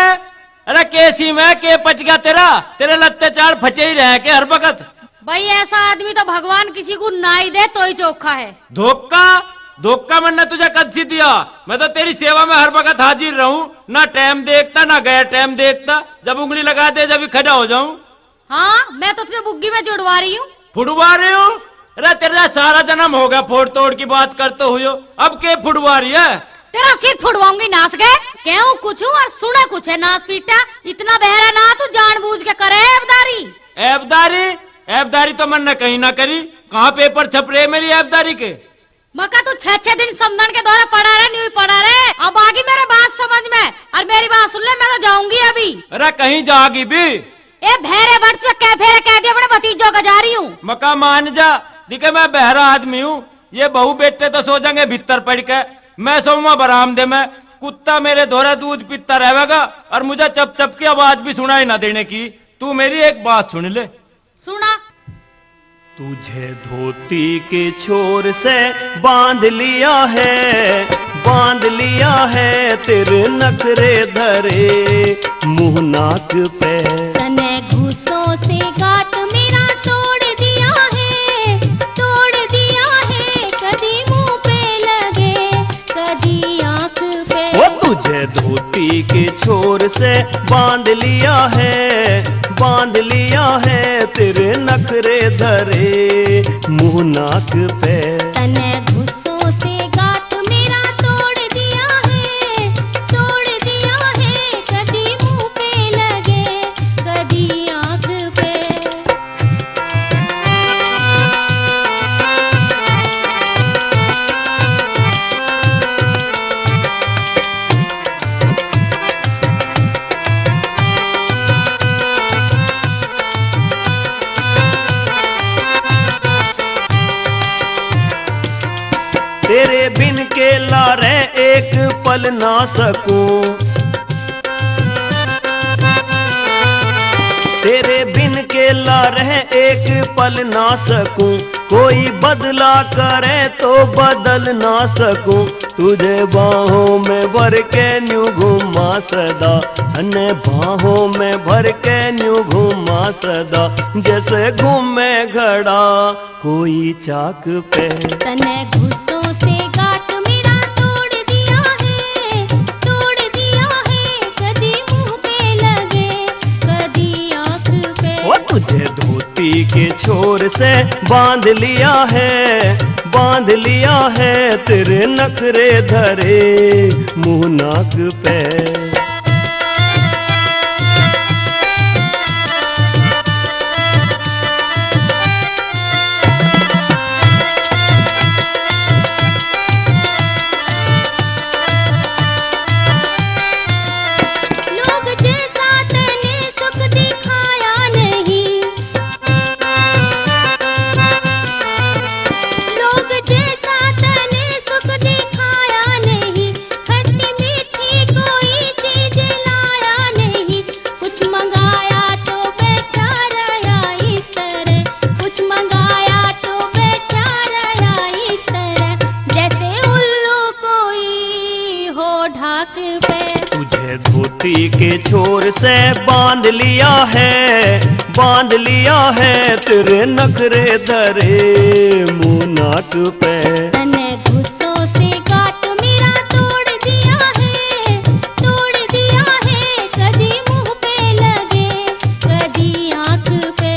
अरे के सीमे, के पट गया तेरा? तेरे लत्ते चाल फटे ही रह के हर वक्त। भाई, ऐसा आदमी तो भगवान किसी को ना ही दे तो ही चोखा है। धोखा, धोखा मैंने तुझे कद सी दिया? मैं तो तेरी सेवा में हर वक्त हाजिर रहूं, ना टाइम देखता ना गैर टाइम देखता। जब उंगली लगा दे जब ही खड़ा हो जाऊं। हाँ, मैं तो तुझे बुग्गी में जुड़वा रही हूँ। फुड़वा रही हूँ? अरे तेरा सारा जन्म हो गया फोड़ तोड़ की बात करते हुए, अब के फुड़वा रही है? तेरा सिर फुड़वाऊंगी नास गए। कहूँ कुछ हूँ और सुने कुछ है नास पीटा। इतना बहरा ना तू जानबूझ के करे ऐबदारी। ऐबदारी? ऐबदारी तो मैंने कहीं ना करी। कहाँ पेपर छप रहे मेरी ऐबदारी के? मका तू छह छह दिन समझण के दौरे पड़ा रहे, न्यू ही पड़ा रहे। अब आ गई मेरे बात समझ में, और मेरी बात सुन ले, मैं तो जाऊंगी अभी। अरे कहीं जागी भी? ए भेरे बट से कह फेरे कह दिया अपने भतीजों का जा रही हूँ। मका मान जा, दिखे मैं बहरा आदमी हूँ, ये बहू बेटे तो सो जाएंगे भीतर पड़ के, मैं सोऊंगा बरामदे में। कुत्ता मेरे धोरे दूध पीता रहेगा और मुझे चप चप की आवाज भी सुनाई ना देने की। तू मेरी एक बात सुन ले। सुना। तुझे धोती के छोर से बांध लिया है, बांध लिया है तेरे नखरे धरे मुंह नाक पे। तने घूसों से गात मेरा तोड़ दिया है, तोड़ दिया है, कदी मुंह पे लगे, कदी आंख पे। वो तुझे धोती के छोर से बांध लिया है, बांध लिया है तेरे नखरे धरे मुंह नाक पे। तने घूसों से गात मेरा तोड़ दिया है, तोड़ दिया है, कदी मुंह पे लगे, कदी आंख पे। तेरे बिन केला रह एक पल ना सकूं, तेरे बिन केला रह एक पल ना सकूं, कोई बदला करे तो बदल ना सकूं। तुझे बाहों में भर के न्यू घूमा सदा, अने बाहों में भर के न्यू घूमा सदा, जैसे घूमे घड़ा कोई चाक पे। तने घूसों से गात मेरा तोड़ दिया है, तोड़ दिया है, कदी मुंह पे लगे, कदी आंख पे। ओ तुझे धोती के छोर से बांध लिया है, बांध लिया है तेरे नखरे धरे मुंह नाक पे। लोग जैसा तने सुख दिखाया नहीं, लोग जैसा तने सुख दिखाया नहीं, खट्टी मीठी कोई चीज लाया नहीं। कुछ मंगाया तो बैठा रहा इस तरह, कुछ मंगाया तो बैठा रहा इस तरह, जैसे उल्लू कोई हो ढाक पे। तुझे धोती के छोर से बांध लिया है, बांध लिया है तेरे नखरे धरे मुंह नाक पे। तने घूसों से गात मेरा तोड़ दिया है, तोड़ दिया है, कदी मुंह पे लगे, कदी आंख पे।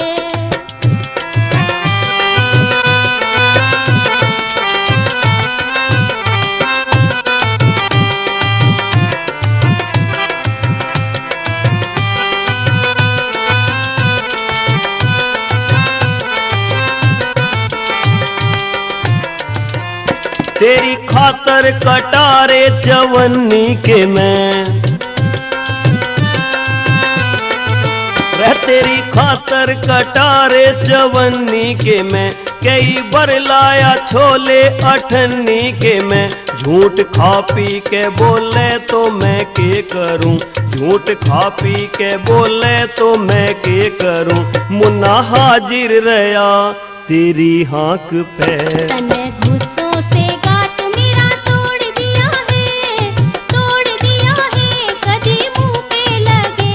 तेरी खातर कटारे जवन्नी के मैं, रे तेरी खातर कटारे जवन्नी के मैं, कई बर लाया छोले अठन्नी के मैं, झूठ खा पी के बोले तो मैं के करूं, झूठ खा पी के बोले तो मैं के करूं, मुन्ना हाजिर रहा तेरी हाँक पे। तने गुस्सों से गात मेरा तोड़ दिया है, तोड़ दिया है, कदी मुंह पे लगे,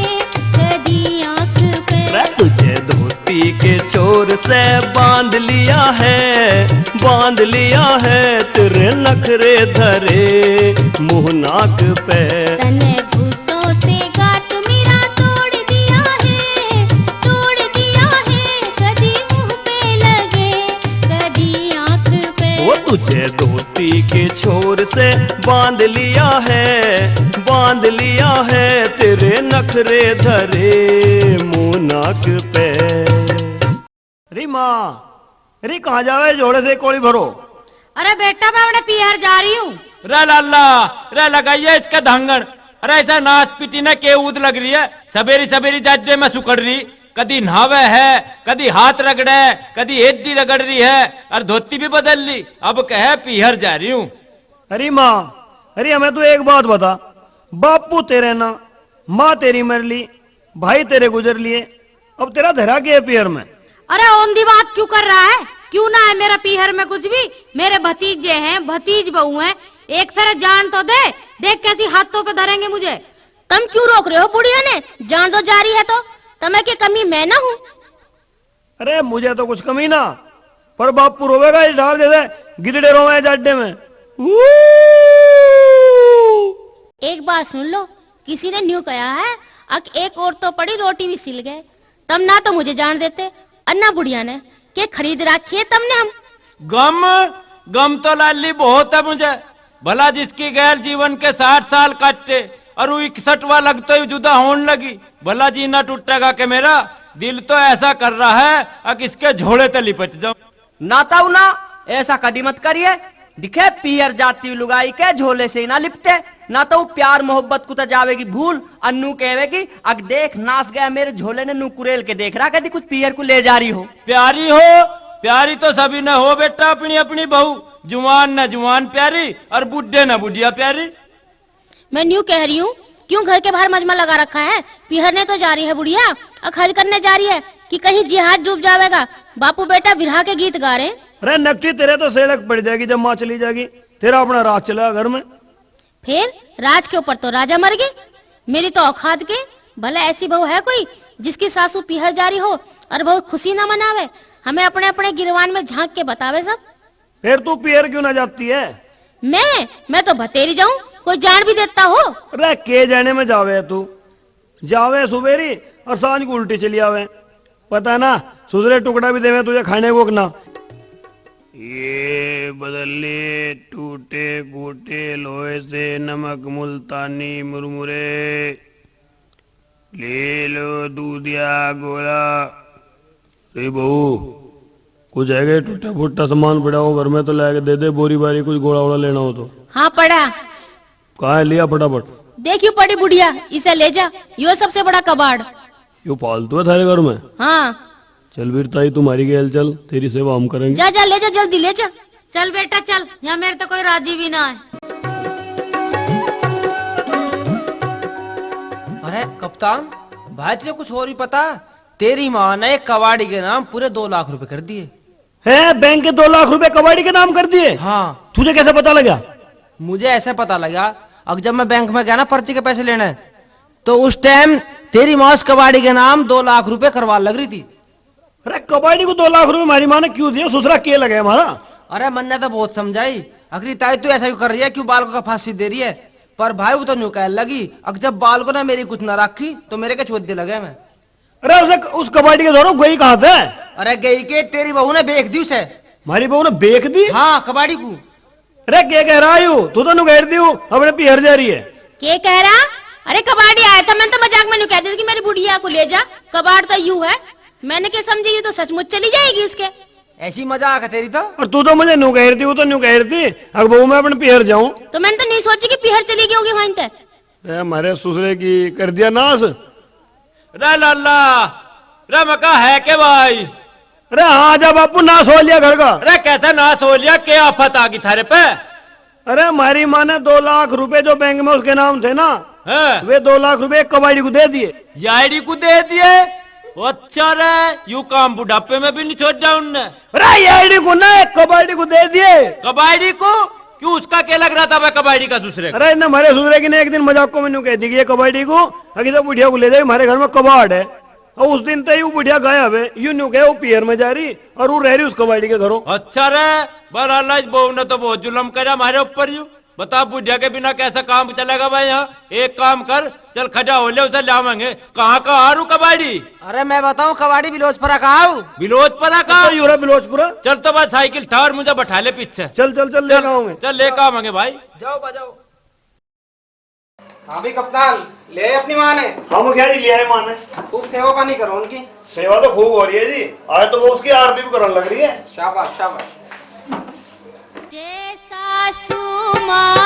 कदी आंख पे। रे तुझे धोती के छोर से बांध लिया है, बांध लिया है, तेरे नखरे धरे मुंह नाक पे। तने गुस्सों से गात मेरा तोड़ दिया है, तोड़ दिया है, कदी मुंह पे लगे, कदी आंख पे। वो तुझे धोती के छोर से बांध लिया है, बांध लिया है, तेरे नखरे धरे मुंह नाक पे। री माँ, री कहाँ जावे झोले से कोली भरो? अरे बेटा, मैं अपने पीहर जा रही हूँ। रे लाला, रे लगाइए इसका धांगड़। अरे ऐसा नाच पीटी ने के ऊद लग रही है, सवेरी सवेरी जाडे में सुकड़ रही, कदी नहावे है, कदी हाथ रगड़े, कदी एडी रगड़ रही है, और धोती भी बदल ली, अब कहे पीहर जा रही हूँ। अरे माँ, अरे हमें तू एक बात बता, बापू तेरे ना, माँ तेरी मर ली, भाई तेरे गुजर लिए, अब तेरा धरा के है पीहर में? अरे औंधी बात क्यों कर रहा है? क्यों ना है मेरा पीहर में कुछ भी? मेरे भतीजे हैं, भतीज बहू हैं, एक फेरा जान तो दे, देख कैसी हाथों पे धरेंगे मुझे। तुम क्यों रोक रहे हो बुढ़िया ने? जान दो, जा रही है तो। तुम्हें की कमी मैं ना हूँ? अरे मुझे तो कुछ कमी ना, पर बापू रोवेगा इस ढाल जैसे गिदड़े रोवे जाडे में। ऊ! एक बात सुन लो, किसी ने न्यू कहा है, अक एक और तो पड़ी रोटी भी सिल गए। तम ना तो मुझे जान देते, अन्ना बुढ़िया ने के खरीद रखी है तमने हम। गम, गम तो लाली बहुत है मुझे। भला जिसकी गैल जीवन के साठ साल काटे और वो इकसठवां लगते ही जुदा होने लगी, भला जीना टूटेगा के मेरा? दिल तो ऐसा कर रहा है, अक इसके झोले ते लिपट जाऊं। ना ताऊ ना, ऐसा कदी मत करिए। दिखे पीहर जाती हुई लुगाई के झोले से ही ना लिपटे, ना तो प्यार मोहब्बत को तो जावेगी भूल, अन्नू कहेगी, "अक देख नास गया मेरे झोले ने, नू कुरेल के देख रहा, कदी कुछ पीहर को ले जा रही हो।" प्यारी हो, प्यारी तो सभी ने हो बेटा, अपनी अपनी बहू, जुवान न जुवान प्यारी और बुढ़े न बुढ़िया प्यारी। मैं न्यू कह रही हूँ, क्यों घर के बाहर मजमा लगा रखा है? पीहर ने तो जा रही है बुढ़िया, अक हज करने जा रही है कि कहीं जिहाज डूब जावेगा। बापू बेटा विरहा के गीत गा रहे हैं। अरे नकटी, तेरे तो सेड़क पड़ जाएगी जब माँ चली जाएगी, तेरा अपना राज चलेगा घर में। फिर राज के ऊपर तो राजा मर गए, मेरी तो औकात के। भला ऐसी बहू है कोई जिसकी सासू पीहर जा रही हो और बहू खुशी ना मनावे? हमें अपने अपने गिरवान में झांक के बतावे सब। फिर तू पीहर क्यों ना जाती है? मैं, मैं तो बतेरी जाऊं, कोई जान भी देता हो? अरे के जाने में जावे है तू, जावे सुबेरी और सांझ को उल्टी चली आवे। पता ना ससुरे टुकड़ा भी देवे तुझे खाने को कि ना। ये बदले टूटे फूटे लोहे से नमक मुल्तानी मुरमुरे ले लो दूधिया गोला। रे बहू, कुछ है के टूटा फूटा सामान पड़ा हो घर में तो लाके दे दे, बोरी बारी कुछ गोला वोला लेना हो तो। हाँ पड़ा। कहाँ है, लिया फटाफट। देखियो पड़ी बुढ़िया, इसे ले जा, यो सबसे बड़ा कबाड़। यो फालतू है थारे घर में। हाँ। चल वीर ताई, तुम्हारी गैल चल, तेरी सेवा हम करेंगे। जा जा, ले जा, जल्दी ले जा। चल बेटा चल, यहाँ मेरे तो कोई राजी भी ना है। अरे कप्तान भाई, तुझे कुछ और भी पता? तेरी माँ ने एक कबाड़ी के नाम पूरे दो लाख रुपए कर दिए। हैं, बैंक के दो लाख रुपए कबाड़ी के नाम कर दिए? हाँ। तुझे कैसे पता लगा? मुझे ऐसे पता लगा, अब जब मैं बैंक में गया ना पर्ची के पैसे लेने, तो उस टाइम तेरी माँ उस कबाड़ी के नाम दो लाख रुपए करवा लग रही थी। अरे कबाड़ी को दो लाख रुपए हमारी माँ ने क्यों दिए? ससुरा के लगे हमारा? अरे मन्ने तो बहुत समझाई, आखिर ताई तू ऐसा क्यों कर रही है, क्यों बालकों का फांसी दे रही है? पर भाई वो तो न्यू कहने लगी, अब जब बालकों ने मेरी कुछ ना रखी तो मेरे के छोड़ दे लगे मैं। अरे उसे, उस कबाड़ी के धोरो गई कहाँ थे? अरे गई के, तेरी बहू ने बेच दी उसे। हमारी बहू ने बेच दी? हाँ, कबाड़ी को। अरे के कह रहा यू? तू तो नुगैर दी हूँ, अपने पीहर जा रही है। के कह रहा? अरे कबाड़ी आया था, मैंने तो मजाक में न्यू कह दिया कि मेरी बुढ़िया को ले जा, कबाड़ तो यू है। मैंने क्या समझी, यू तो सचमुच चली जाएगी उसके। ऐसी मजाक है तेरी तो। और तू तो मुझे न्यू कह रही थी, वो तो न्यू कह रही थी, अब बहू मैं अपने पीहर जाऊं। तो मैंने तो नहीं सोची कि पीहर चली गई होगी वहीं तक। ए, हमारे ससुरे की कर दिया नाश। रे लाला, रे मका है के भाई? अरे हाँ, आजा बापू, नाश हो लिया घर का। अरे कैसा नाश हो लिया, क्या आफत आ गई थारे पे? अरे, हमारी माँ ने दो लाख रुपए जो बैंक में उसके नाम थे ना, हाँ। वे दो लाख रुपए एक कबाड़ी को दे दिए। याड़ी को दे दिए? अच्छा रे, यू काम बुढ़ापे में भी नहीं छोड़ा उनने। अरे, याड़ी को ना, एक कबाड़ी को दे दिए। कबाड़ी को? क्यों, उसका क्या लग रहा था भाई कबाड़ी का दूसरे का? अरे, इन्हें हमारे सुधरे की ने एक दिन मजाक को मैंने कह दी कि ये कबाड़ी को, अगर तो बुढ़िया को ले जाए, हमारे घर में कबाड़ है। और उस दिन तक वो बुढ़िया गायब है, यूं न्यू कहे वो पीहर में जा रही और वो रह रही उस कबाड़ी के घरों। अच्छा रे, बहरहाल इस बहू ने तो बहुत जुल्म करा हमारे ऊपर। यू बता, बुढ़िया के बिना कैसा काम चलेगा भाई यहाँ? एक काम कर, चल खड़ा हो ले, उसे लावांगे। कहाँ का आरू कबाड़ी? अरे मैं बताऊं, कबाड़ी बिलोचपुरा का आऊ। बिलोचपुरा का? अच्छा, यूरा बिलोचपुरा। चल तो बस साइकिल ठार, मुझे बैठा ले पीछे। चल, चल, चल, लेकर आऊंगे। चल, लेकर आवांगे भाई। जाओ, बजाओ। हाँ भी कप्तान, ले आए अपनी माँ ने? हाँ मुखिया जी, ले आए माँ ने। खूब सेवा पानी करो उनकी। सेवा तो खूब हो रही है जी, आज तो वो उसकी आरती भी करने लग रही है। शाबाश, शाबाश। जय सासू माँ